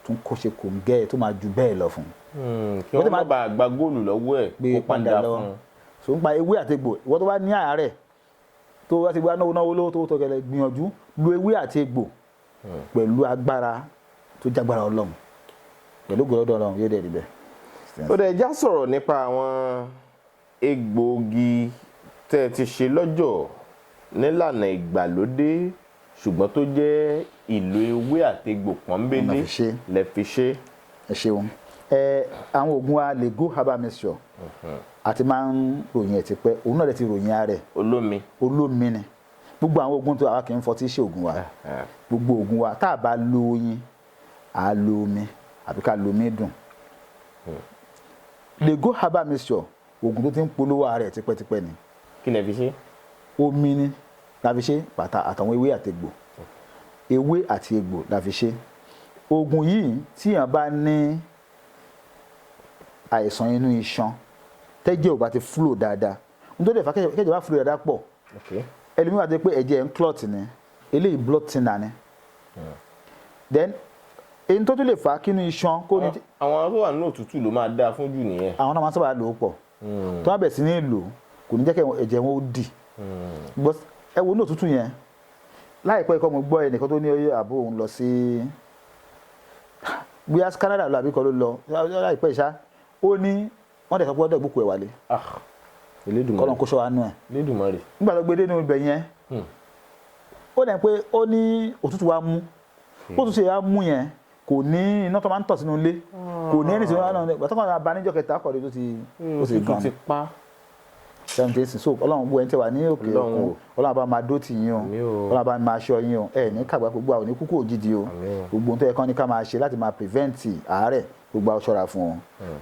tún kó ṣe kò ń gẹ́ ẹ tó máa ju bẹ́ẹ̀ lọ fún un. Kí wọ́n má bàa gba góòlù lọ́wọ́ ẹ̀ pé kó padà padà lọ fún un. So ń pa ewé àti egbò, ìwọ tó bá ní àárẹ̀, tó bá ti gbá náwó náwó lówó tó tó kẹlẹ̀, gbìyànjú lo ewé àti egbò pẹ̀lú agbára tó jágbára Ọlọ́run, pẹ̀lú gbọ́dọ̀ Ọlọ́run, yóò dẹ̀ rí bẹ́ẹ̀. Ó dẹ̀ já sọ̀rọ̀ nípa àwọn egbòogi tẹ́ ẹ ti ṣe lọ́jọ́ nílànà ìgbàlódé, ṣùgbọ́n tó jẹ́ ìlò ewé àtegbò pọ́nbélé Ọ̀nà fi ṣe. lẹ fi ṣe. Ẹ ṣeun. Ẹ àwọn oògùn wa, Lego herbal mixture, àti máa ń ròyìn ẹ̀ tipẹ́, òun náà lè ti ròyìn ara ẹ̀. Olómi. Olómi ni gbogbo àwọn oògùn tó àwa kì í fọtí ṣe oògùn wa. Gbogbo oògùn wa, tá a bá lo oyin, à á lo omi àbí ká lo omi dùn. Lego herbal mixture, oògùn tó ti ń polówó ara ẹ̀ tipẹ́tipẹ́ ni. Kí lẹ fi ṣe? Omi ni la fi ṣe bàtà àtàwọn ewé àti egbò. Ewé àti egbò la fi ṣe oògùn yìí. Tíyàn bá ní àìsàn inú iṣan, tẹ́jẹ̀ ò bá ti flow dáadáa, nítorí ẹ̀fà kẹ́jẹ̀ bá flow dáadáa pọ̀, ẹlòmíràn ti pé ẹ̀jẹ̀ ń clot ni, eléyìí blood thinner ni. Then èyí tó tún lè fà á kínú iṣan kó ní Àwọn tó wà nínú òtútù ló máa dáa fún jù nìyẹn. Àwọn náà máa ń sábà lò ó pọ̀. Tó bá bẹ̀ sí ní lò ó, kò ní jẹ́ kí ẹ̀jẹ̀ wọn ó dì. Because ẹ wo ní òtútù yẹn, láìpẹ́ ikọ́ mo gbọ́ ẹnìkan tó ní àbó òun lọ sí bóyá Canada lọ àbí kọ́ ló lọ láìpẹ́ ìṣá, ó ní wọ́n dẹ̀ sọ pé wọ́n dẹ̀ gbókù ẹ̀ wálé. Ah, Elédùmarè. Kọ́lọ́n kó ṣọ́ wa nù ẹ̀. Elédùmarè. Nígbà tó gbé dé nínú ibẹ̀ yẹn, ó dẹ̀ pé ó ní òtútù wa mú, ó tún ṣe wá mú yẹn, kò ní iná tó máa ń tọ̀ sínú ilé, kò ní ẹni tí wọ́n náà gbàtọ́ kan bá níjọ́ kẹta akọ̀dé tó ti ó ti Òtútù gan ti pa. 70. So Ọlọ́run, gbogbo ẹni tẹ́ wà ní òkè Ọlọ́run òkun, o. Ọlọ́run bá máa dó tì yín o. Àmín o. Ọlọ́run bá máa ṣọ́ yín o. Ẹ ní kàgbá, gbogbo àwọn oníkúkú òjijì o. Àmín o. Gbogbo ohun tó yẹ kán ní ká máa ṣe láti máa prevent àárẹ̀, gbogbo àwọn ṣọ́ra fún ọ.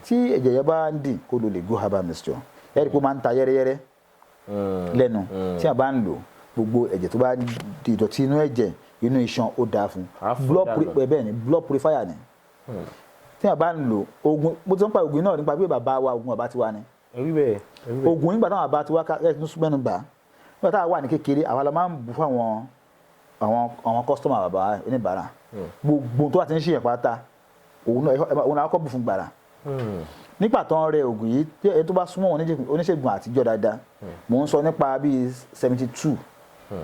Tí ẹ̀jẹ̀ yẹn bá ń dì, kó lo Lego herbal mixture. Ẹ rí i pé ó máa ń ta yẹ́rẹ́yẹ́rẹ́ lẹ́nu. Tí a bá ń lò, gbogbo ẹ̀jẹ̀ tó bá di ìdọ̀tí inú ẹ̀jẹ̀ Inú iṣan, ó dáa fún. Á fọ́ Blood dànù. Bẹ́ẹ̀ ni, blood purifier ni. Tí a bá ń lò oògùn, mo ti ń pa oògùn náà nípa pé bàbá wa, oògùn bàbá tiwa ni. Ẹ wí bẹ́ẹ̀, ẹ wí bẹ́ẹ̀. Oògùn nígbà táwọn bàbá tiwa ká ẹ tún mẹ́nu bà, nígbà táwa wà ní kékeré, àwa la máa ń bù fún àwọn customer, bàbá oníbàárà, gbogbo tó bá ti ń ṣèyàn pátá, òun náà òun náà kọ́ bù fún gbàrà. Nígbà tó ń rẹ oògùn yìí, tí ẹni tó bá súnmọ́ oníṣègùn àtijọ́ dáadáa, mò ń sọ nípa bíi 72,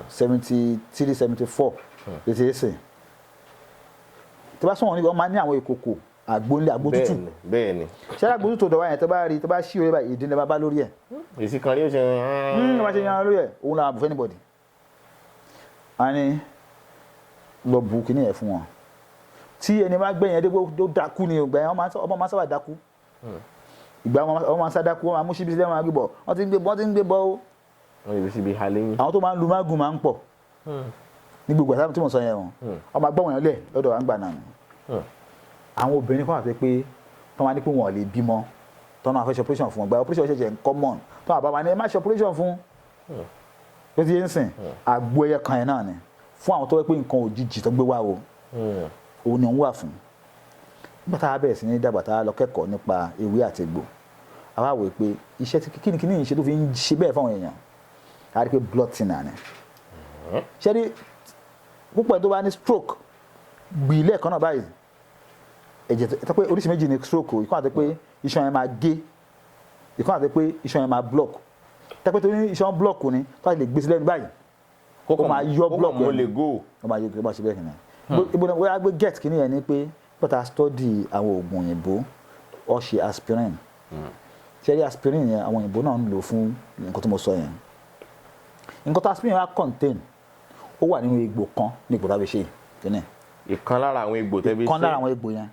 73, 74 ètò ẹsẹ̀, tó bá súnmọ́ wọn, wọ́n máa ní àwọn ìkòkò àgbo ńlẹ̀, àgbo tútù. Bẹ́ẹ̀ni, bẹ́ẹ̀ni. Ṣé àgbo tútù tó dọ̀wọ́ yẹn, tó bá rí, tó bá ṣí orí báyìí, ìdí ni bá bá lórí ẹ̀. Èsì kan rí ó ṣe. Ní wọ́n ṣe yan lórí ẹ̀, òun làwọn bù fún anybody. A ní lọ bu kíní ẹ̀ fún wọn, tí ẹni bá gbẹ̀yìn ẹdẹ tó dákú ni. Ìgbà yẹn ọmọ máa ń sábà dákú, ìgbà ọmọ máa ń sá dákú, wọ́n máa mú síbi sílẹ̀, wọ́n máa gbé bọ̀, wọ́n ti ń gbé bọ̀, wọ́n ti ń gbé bọ̀ o. Wọ́n lè fi síbi halẹ́ yín. Àwọn tó máa ń lu mágùn máa ń pọ̀ ní gbogbo àtàwọn tí mo sọ yẹn wọn, ọmọ agbọ́wọ̀n yẹn lẹ̀ lọ́dọ̀ wa ń gbà náà ni. Àwọn obìnrin kan wà pé tọ́ wọn ní pé wọn ò lè bímọ, tọ́ náà fẹ́ ṣe operation fún wọn, gba operation ṣẹ̀ṣẹ̀ ń common, tọ́ àbá wa ní ẹ má ṣe operation fún ó ti yé ń sìn. Àgbo ẹyẹ kan yẹn náà ni fún àwọn tó wẹ́ pé nǹkan òjijì tó gbé wá o, òun ni òun wà fún. Nígbà tá a bẹ̀rẹ̀ sí ní dàgbà, tá a lọ kẹ́kọ̀ọ́ nípa ewé àti egbò, a wá wò pé iṣẹ́ tí kíni kíni yìí ṣe tó fi ń ṣe bẹ́ẹ̀ fáwọn èèyàn, a rí pé blood thinner ni. Ṣé rí púpọ̀ tó bá ní stroke gbì lẹ́ẹ̀kan náà báyìí, ẹ̀jẹ̀ tó pé oríṣi méjì ní stroke o. Ìkan àti pé iṣan yẹn máa gé, ìkan àti pé iṣan yẹn máa block. Tẹ́pẹ́ tó ní iṣan block ni, tó a lè gbé sí lẹ́nu báyìí, ó máa yọ block Kó yẹn. lè go. Ó máa yọ, ó máa ṣe bẹ́ẹ̀ kìnnìún. Ibo ni wọ́n á gbé get kìnnìún yẹn ni pé pẹ̀tà study àwọn oògùn òyìnbó, ó ṣe aspirin. Ṣe rí aspirin yẹn, àwọn òyìnbó náà ń lò fún nǹkan tí mo sọ yẹn. Nǹkan tó aspirin wa contain, ó wà nínú egbò kan ní egbò tá a fi ṣe kìnnìún. Ìkan lára àwọn egbò tẹ́bí Kan lára àwọn egbò yẹn.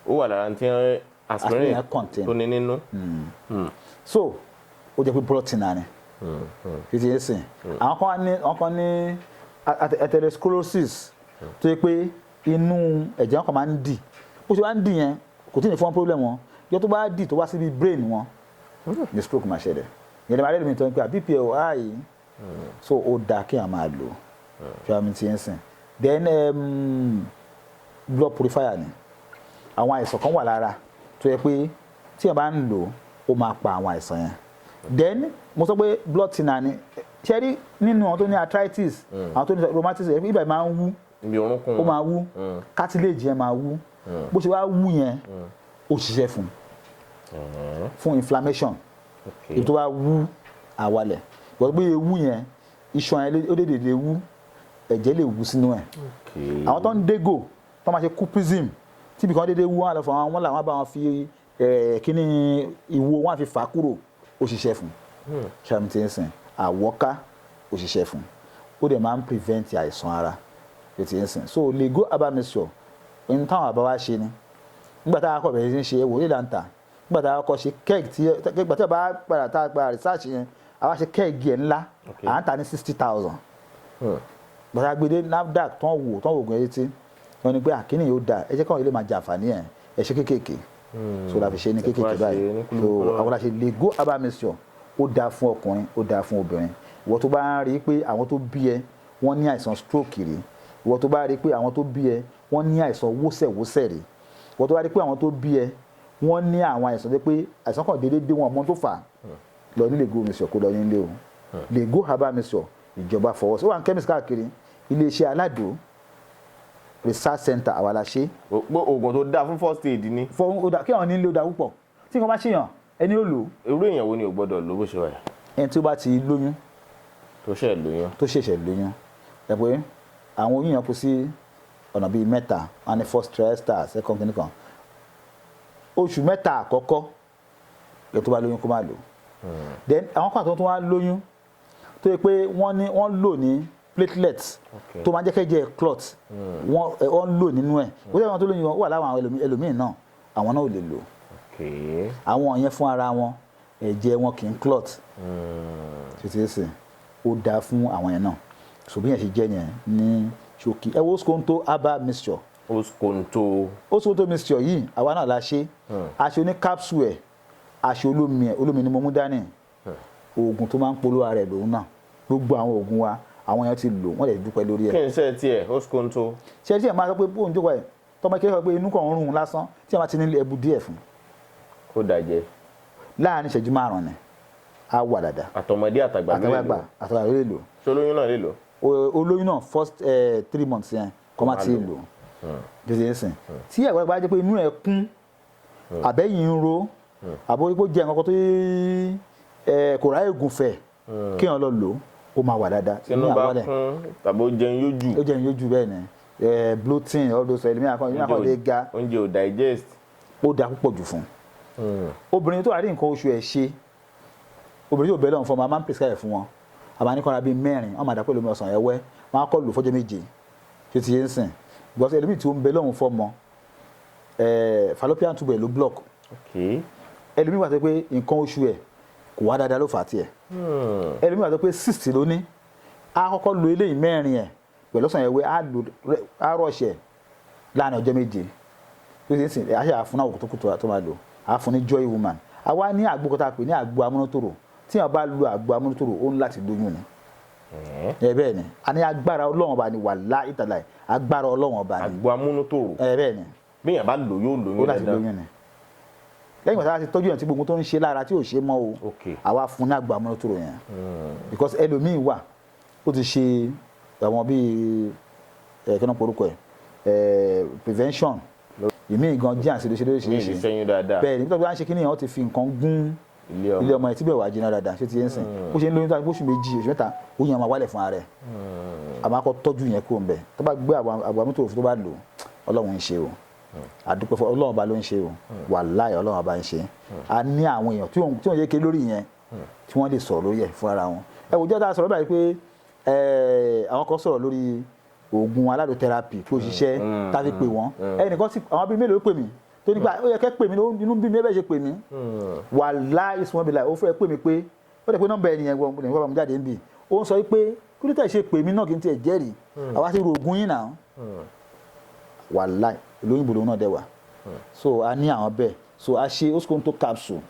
Ó wà lára tí aspirin Aspirin yẹn contain. tó ní nínú. So ó jẹ́ pé blood thinner ni títí yẹn sìn. Àwọn kan ní atherosclerosis, tó yẹ pé inú ẹ̀jẹ̀ wọn kàn máa ń dì. Bó ṣe wá ń dì yẹn, kò tí ì ní fún problem wọn yọ, tó bá dì tó wá síbi brain wọn ní stroke máa ṣẹlẹ̀. Yẹn lè máa rẹ́lẹ̀ mi tó ń pè à BP ẹ̀ high. So ó dáa kí a máa lò ṣé àmì tí yẹn sìn. Then blood purifier ni. Àwọn àìsàn kan wà lára tó yẹ pé tí yẹn bá ń lò ó, máa pa àwọn àìsàn yẹn. Then mo sọ pé blood thinner ni. Ṣé rí nínú àwọn tó ní arthritis, àwọn tó ní rheumatism, ibà máa ń wú. Ibi orúnkún. Ó máa wú, cartilage yẹn máa wú. Bó ṣe wá wú yẹn, ó ṣiṣẹ́ fún inflammation. Ibi tó bá wú àwalẹ̀ wọ́n gbé ewu yẹn, iṣan yẹn ó lè lè wú, ẹ̀jẹ̀ lè wú sínú ẹ̀. Àwọn tó ń dégò, tó máa ṣe cupism, tí ibìkan dédé wú, wọn á lọ fọ àwọn wọn làwọn bá wọn fi kíní ìwo, wọn á fi fà á kúrò, ó ṣiṣẹ́ fún. Ṣàmì tí ń sìn àwọ́ká, ó ṣiṣẹ́ fún. Ó dẹ̀ máa ń prevent àìsàn ara ètò ń sìn. So Lego herbal mixture ní táwọn àbá wa ṣe ni. Nígbà táwọn akọ bẹ̀rẹ̀ sí ń ṣe ẹ̀wò lílà ń tà, nígbà táwọn akọ ṣe keg, tí nígbà tí a bá padà tá a gba research yẹn, a wá ṣe keg yẹn ńlá, à ń tà ní 60,000. Gbàtà gbede NAFDAC tán wò gùn etí wọn ni pé àkíní yóò da, ẹ jẹ́ káwọn ilé máa jẹ àǹfààní ẹ̀, ẹ ṣe kéékèèké. So la fi ṣe ní Ẹ tún wá kéékèèké ṣe báyìí. ní So kúlúkúlú. àwọn la ṣe Lego herbal mixture. Ó dáa fún ọkùnrin, ó dáa fún obìnrin. Ìwọ tó bá ń rí i pé àwọn tó bí ẹ wọ́n ní àìsàn stroke rí, ìwọ tó bá rí i pé àwọn tó bí ẹ wọ́n ní àìsàn wósẹ̀wósẹ̀ rí, ìwọ tó bá rí i pé àwọn tó bí ẹ wọ́n ní àwọn àìsàn tó pé àìsàn kan déédéé dé, wọn mọ tó fà á, lọ ní Lego mixture, kó lọ nílé o. Lego herbal mixture, ìjọba fọwọ́ sí. Ó wà ní chemist káàkiri. Iléeṣẹ́ Aládò Research Center, àwa la ṣe. Pé oògùn tó dáa fún first aid ni. Fọ ó dà kí àwọn nílé, ó dà púpọ̀. Tí nǹkan bá ṣèyàn, ẹni ó lò ó. Irú èèyàn wo ni ò gbọ́dọ̀ lò bó ṣe wà yìí? Ẹni tí ó bá ti lóyún. Tó ṣẹ̀ lóyún. Tó ṣẹ̀ṣẹ̀ lóyún. Ẹ pé àwọn oyún yẹn kú sí ọ̀nà bíi mẹ́ta. Wọn ní first trimester, second, kìíní kan. Oṣù 3 àkọ́kọ́ ẹ̀ tó bá lóyún, kó má lò. Then àwọn kan tó tún wá lóyún tó yẹ pé wọ́n ní wọ́n lò ní platelets tó máa ń jẹ́ kẹ́jẹ́ clot, wọ́n lò nínú ẹ̀. Ó yẹ kí wọ́n tó lóyún, wọn wà láwọn ẹlòmíì náà, àwọn náà ò lè lò. Àwọn yẹn fún ara wọn, ẹ̀jẹ̀ wọn kì í clot títí ẹsẹ̀. Ó dáa fún àwọn yẹn náà. So bí yẹn ṣe jẹ́ yẹn ní ṣókí. Ẹ wo Skonto herbal mixture. Oskonto. Oskonto mixture yìí, àwa náà la ṣe. A ṣe oní capsule ẹ̀, a ṣe olómi ẹ̀. Olómi ni mo mú dání. Oògùn tó máa ń polówó ara ẹ̀ lòun náà. Gbogbo àwọn oògùn wa, Àwọn èèyàn ti lò, wọ́n lè dúpẹ́ lórí ẹ̀. Kí n ṣe tiẹ̀ Oskonto? Ṣé tí ẹ̀ máa sọ pé bóun jókòó ẹ̀, tọmọ kékeré sọ pé inú kan ń rún un lásán, tí ẹ̀ máa ti ní ẹbu díẹ̀ fún Kó dàjẹ́. láàrin ìṣẹ́jú 5 ni, á wà dáadáa. Àtọmọdé àtàgbà ló lè Àtàgbà lò? Àtàgbà ló lè lò. Ṣé olóyún náà lè lò? Olóyún náà, first 3 months yẹn, kọ́ má ti lò jọjọ ẹsìn. Tí ẹ̀gbọ́n bá jẹ́ pé inú ẹ̀ kún, àbẹ́yìn ń ro, àbó kó jẹ́ nǹkan kan tó kò ráyè gùnfẹ̀, kéèyàn lọ lò ó, máa wà dáadáa. Tínú Inú bá àwọlẹ̀. kún tàbí ó jẹun yóò jù. Ó jẹ́ ìyójú, bẹ́ẹ̀ ni, bloating, all those ẹlòmíràn kan, ẹlòmíràn kan lè ga. Oúnjẹ ò digest. Ó da púpọ̀ jù fún obìnrin tó wà rí nǹkan oṣù ẹ̀ ṣe. Obìnrin yóò bẹ̀rẹ̀ lọ́wọ́ fún ọmọ, a máa ń prescribe fún wọn. A máa ní kọ́ra bíi mẹ́rin, wọ́n máa dà pẹ̀lú omi ọsàn ẹ̀wẹ́, wọ́n á kọ́ lò fọ́jọ́ 7. Ṣé ti yé ń sìn? Because ẹlòmíì tí ó ń bẹ lọ́hùn fọ́mọ, fallopian tube ẹ̀ ló block. Ẹlòmíì wà tó pé nǹkan oṣù ẹ̀ kò wá dáadáa ló fà á tiẹ̀. Ẹlòmíì wà tó pé cyst ló ní, á kọ́kọ́ lo eléyìí mẹ́rin ẹ̀ pẹ̀lú ọsàn ẹ̀wẹ́, á lò, á rọ̀ṣẹ̀ láàrin ọjọ́ 7. Tó ti ń sìn, àṣẹ àfún náà kùtùkùtù tó máa lò, àfún ní Joy Woman. Àwa ní àgbo kan tá a pè ní àgbo amúnútòrò. Tí wọn bá lo àgbo amúnútòrò, ó ń láti lóyún ni. Ẹ bẹ́ẹ̀ ni, a ní agbára Ọlọ́run Ọba ni, wàláhì tàláhì, agbára Ọlọ́run Ọba ni. Àgbo amúnútòrò? Ẹ bẹ́ẹ̀ ni. Bíyàn bá lò, yóò lóyún? Ó láti Dandan. lóyún ni, lẹ́yìn ìgbà tí a ti tọ́jú yẹn, tí gbogbo tó ń ṣe lára tí ò ṣe mọ́ o. Àwa fún ní àgbo amúnútòrò yẹn because ẹlòmíín wà, ó ti ṣe àwọn bíi ẹ kí wọ́n porúkọ ẹ ẹ prevention ìmíì gan jí àǹsí lóṣèlú Mi ì lè lóṣèlú. ṣẹ́yún dáadáa. Bẹ́ẹ̀ ni, nítorí wọ́n á ṣe kí nìyẹn, wọ́n ti fi nǹkan gún ilé ọmọ. Ilé ọmọ yẹn tí bẹ́ẹ̀ wà jiná dáadáa. Ṣé ti yẹn sìn? Bó ṣe ń lóyún tó àti oṣù 2, oṣù 3, ó yẹn máa wálẹ̀ fún ara ẹ̀. Àmọ́ akọ tọ́jú yẹn kúrò ńbẹ̀, tó bá gbé àwọn àmútòrò tó bá lò, Ọlọ́run ń ṣe o. Àdúpẹ́ fún Ọlọ́run Ọba ló ń ṣe o. Wàláhì, Ọlọ́run Ọba ń ṣe. A ní àwọn èèyàn tí wọ́n yé ke lórí yẹn, tí wọ́n lè sọ̀rọ̀ lórí ẹ̀ fún ara wọn. Ẹ wò jọ́ tá a sọ̀rọ̀ báyìí pé àwọn kan sọ̀rọ̀ lórí oògùn aládò therapy tó ṣiṣẹ́, tá a fi pè wọ́n. Ẹnìkan sì, àwọn bíi mélòó pè mí tó nígbà ó yẹ kẹ́ pè mí, inú bí mi ẹ bẹ́ẹ̀ ṣe pè mí. Wàláhì, ìsúnmọ́ bí láì ó fẹ́ pè mí pé ó dẹ̀ pé nọ́mbà ẹnìyẹn gbọ́n nígbà bá mi jáde níbí. Ó ń sọ pé kí ló tẹ̀ ṣe pè mí náà, kí n tiẹ̀ jẹ́rìí àwa ti ro oògùn yín náà. Wàláì, olóyìnbó lòun náà dẹ̀ wà. So a ní àwọn bẹ́ẹ̀. So a ṣe Oskonto capsule.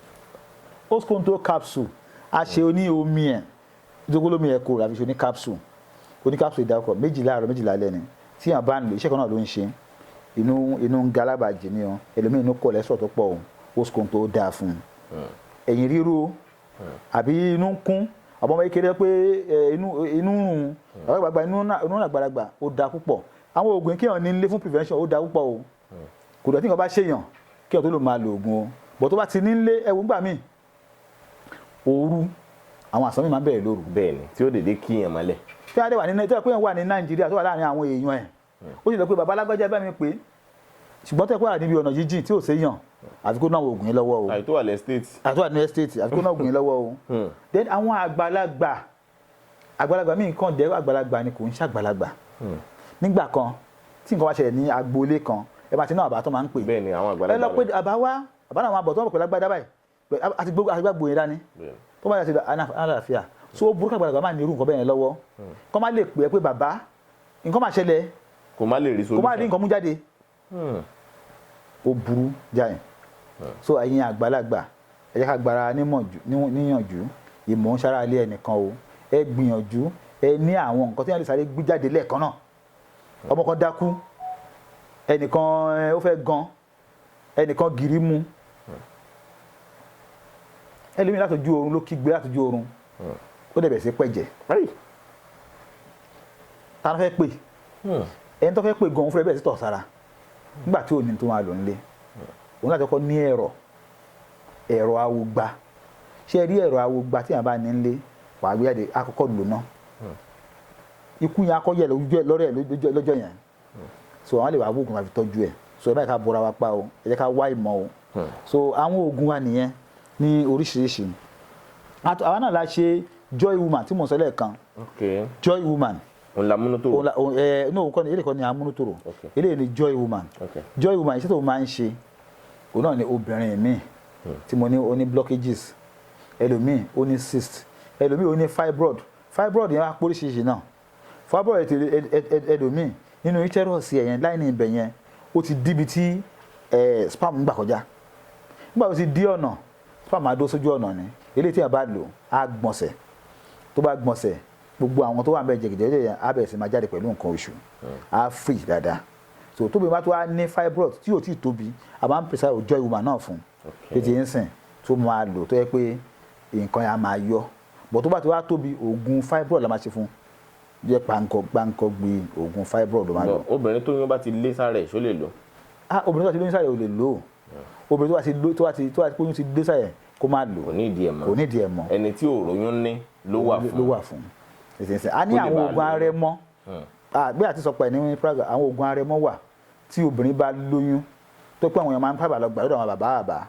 Oskonto capsule, a ṣe oní omi ẹ̀, ìdókòlómi ẹ̀ kò rà fi ṣe oní capsule. Oní capsule, ìdákọ̀ méjì láàárọ̀, méjì lálẹ́ ni. Tí yàn bá ń lò, iṣẹ́ kan náà ló ń ṣe. Inú ń ga alábàjẹ́ ni o, ẹlòmíì inú cholesterol tó pọ̀ o, Oskonto ó dáa fún un. Ẹ̀yìn ríro, àbí inú ń kún, àbọ̀ ọmọ kékeré pé inú ń rùn, àgbàlagbà inú àgbàlagbà, ó dáa púpọ̀. Àwọn oògùn kéèyàn ní nílé fún prevention, ó dáa púpọ̀ o. Kò dọ̀ tí nǹkan bá ṣèyàn kéèyàn tó lò máa lo oògùn o bọ̀. Tó bá ti nílé ẹ̀wọ̀n gbà míì, òru, àwọn àìsàn míì máa ń bẹ̀rẹ̀ lóru. Bẹ́ẹ̀ni, tí ó dédé kíyàn mọ́lẹ̀. Tí a dẹ̀ wà ní, tí a pé wà ní Nàìjíríà, tó wà láàrin àwọn èèyàn ẹ̀, ó sì lọ pé bàbá alágbájá bá mi pé, ṣùgbọ́n tẹ́ pé wà níbi ọ̀nà jíjìn tí ò séyàn, àfi kó náà oògùn yẹn lọ́wọ́ o. Àyè tó wà l'estate. Àti wà ní estate, àfi kó náà oògùn yẹn lọ́wọ́ o. Then àwọn àgbàlagbà míì kàn jẹ́ àgbàlagbà ni, kò ń ṣàgbàlagbà. Nígbà kan tí nǹkan bá ṣẹlẹ̀ ní agboolé kan, ẹ bá ti náà, àbá tó máa ń pè. Bẹ́ẹ̀ni, àwọn àgbàlagbà. Ẹ lọ pé àbá wá, àbá náà máa bọ̀, tó wọ́n pẹ̀lú agbádá báyìí àti gbogbo àti gbàgbó yẹn dání. Tó bá yà sí àlàáfíà. So ó burúkú, àgbàlagbà máa ní irú nǹkan bẹ́ẹ̀ yẹn lọ́wọ́, kọ́ má lè pè é pé bàbá, nǹkan máa ṣẹlẹ̀. Kò má lè rí Kó má rí solution. nǹkan mú jáde, ó burú jáì. So ẹ̀yin àgbàlagbà, ẹ jẹ́ ká gbára níyànjú. Ìmọ̀ ń sára ilé ẹnìkan o. Ẹ gbìyànjú, ẹ ní àwọn nǹkan tí wọ́n lè sáré gbé jáde lẹ́ẹ̀kan náà. Ọmọ kan dákú, ẹnìkan ó fẹ́ gan ẹnìkan, gìrì mú ẹlòmíì látọjú oorun ló kígbe látọjú oorun, ó dẹ̀ bẹ̀rẹ̀ sí pẹ̀jẹ̀. Ta ló fẹ́ pè? Ẹni tó fẹ́ pè gan-an fúnra ẹ̀ bẹ̀rẹ̀ sí tọ̀ sára nígbà tí ò ní tó máa lò nílé òun. Láti kọ́kọ́ ní ẹ̀rọ awogba. Ṣé ẹ rí ẹ̀rọ awogba tí yàrá bá ní nílé, wàá gbé jáde, àkọ́kọ́ lò ná, ikú yẹn akọ́yẹ lọ́rẹ́ ẹ̀ lọ́jọ́ yẹn. So àwọn lè wá oògùn àfi tọ́jú ẹ̀. So ẹ báyìí, ká bọ́ra wa pa o, ẹ jẹ́ ká wá ìmọ̀ o. So àwọn oògùn wa nìyẹn ní oríṣiríṣi. Àwa náà la ṣe Joy Woman tí mo sọ lẹ́ẹ̀kan. Joy Woman. Òun la múnú tó. Òun ẹ no, òun kọ́ ni, eléyìí kọ́ ni amúnútòrò. Eléyìí ni Joy Woman. Joy Woman, iṣẹ́ tó máa ń ṣe òun náà ni obìnrin míì tí mo ní ó ní blockages, ẹlòmíì ó ní cyst, ẹlòmíì ó ní fibroid. Fibroid yẹn wá póríṣiríṣi náà. Fibroid ti ẹlòmíì nínú uterus yẹn, láìní ibẹ̀ yẹn, ó ti díbi tí sperm ń gbà kọjá. Nígbà tó ti dí ọ̀nà, sperm máa dó sójú ọ̀nà ni. Eléyìí tí a bá lò á gbọ̀nsẹ̀, tó bá gbọ̀nsẹ̀ Gbogbo àwọn tó wà ń bẹ jẹgẹjẹgẹ yẹn á bẹ̀rẹ̀ sí máa jáde pẹ̀lú nǹkan oṣù, á free dáadáa. So tóbi bá tó wá ní fibroid tí ò tí ì tóbi, a máa ń pèsè òjò ìwùmá náà fún tètè ń sìn tó máa lò, tó yẹ pé nǹkan yẹn á máa yọ bọ̀. Tó bá ti wá tóbi, oògùn fibroid la máa ṣe fún, jẹ́ gbáǹkọ gbáǹkọ gbé oògùn fibroid ló máa lò. Obìnrin tó yún bá ti lé sára ẹ̀, ṣó lè lò? Ah, obìnrin tó bá ti lóyún sáyẹ̀ ò lè lò ó. Obìnrin tó bá ti lò, tó bá ti kóyún ti dé sáyẹ̀, kó má lò. Kò ní ìdí ẹ̀ mọ́. Kò ní ìdí ẹ̀ mọ́. Ẹni tí ò róyún ní ló wà fún. Ló wà fún. Ìsinsìn a ní Kó lè àwọn bá oògùn lóyún. arẹmọ. Bí àti sọ pé ní Prague, àwọn oògùn arẹmọ wà tí obìnrin bá lóyún, tó pé àwọn èèyàn máa ń sábà lọ gbà lọ́dọ̀ àwọn bàbá bàbá.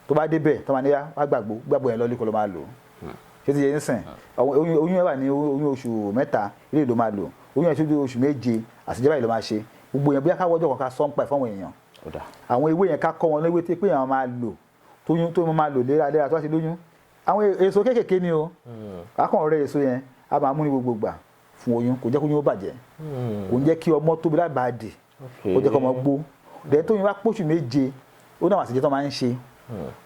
Tó bá débẹ̀, tó máa ní yá wá gbàgbó gbàgbó yẹn lọ́lé, kó ló máa lò. Ṣé ti yẹ ń sìn? Àwọn oyún yẹn wà ní oyún oṣù 3, ilé ló máa lò. Oyún yẹn ṣojú oṣù 7, àṣejẹ́ báyìí ló máa ṣe. Gbogbo yẹn, bóyá ká wọ́jọ́ kan ká sọ ń pa ẹ̀ fáwọn èèyàn. Ó dà. Àwọn ewé yẹn, ká kọ́ wọn léwé tí pé èèyàn máa lò tóyún tó máa lò léraléra tó bá ti lóyún. Àwọn èso kéékèèké ni o. Akàn rẹ èso yẹn, a máa mú ní gbogbo gbà fún oyún. Kò jẹ́ kó oyún ó bàjẹ́, kò ń jẹ́ kí ọmọ tóbi lábàádì, ó jẹ́ kí ọmọ gbó. Dẹ̀ tóyún bá pósù 7, ó náà àṣejẹ tó máa ń ṣe.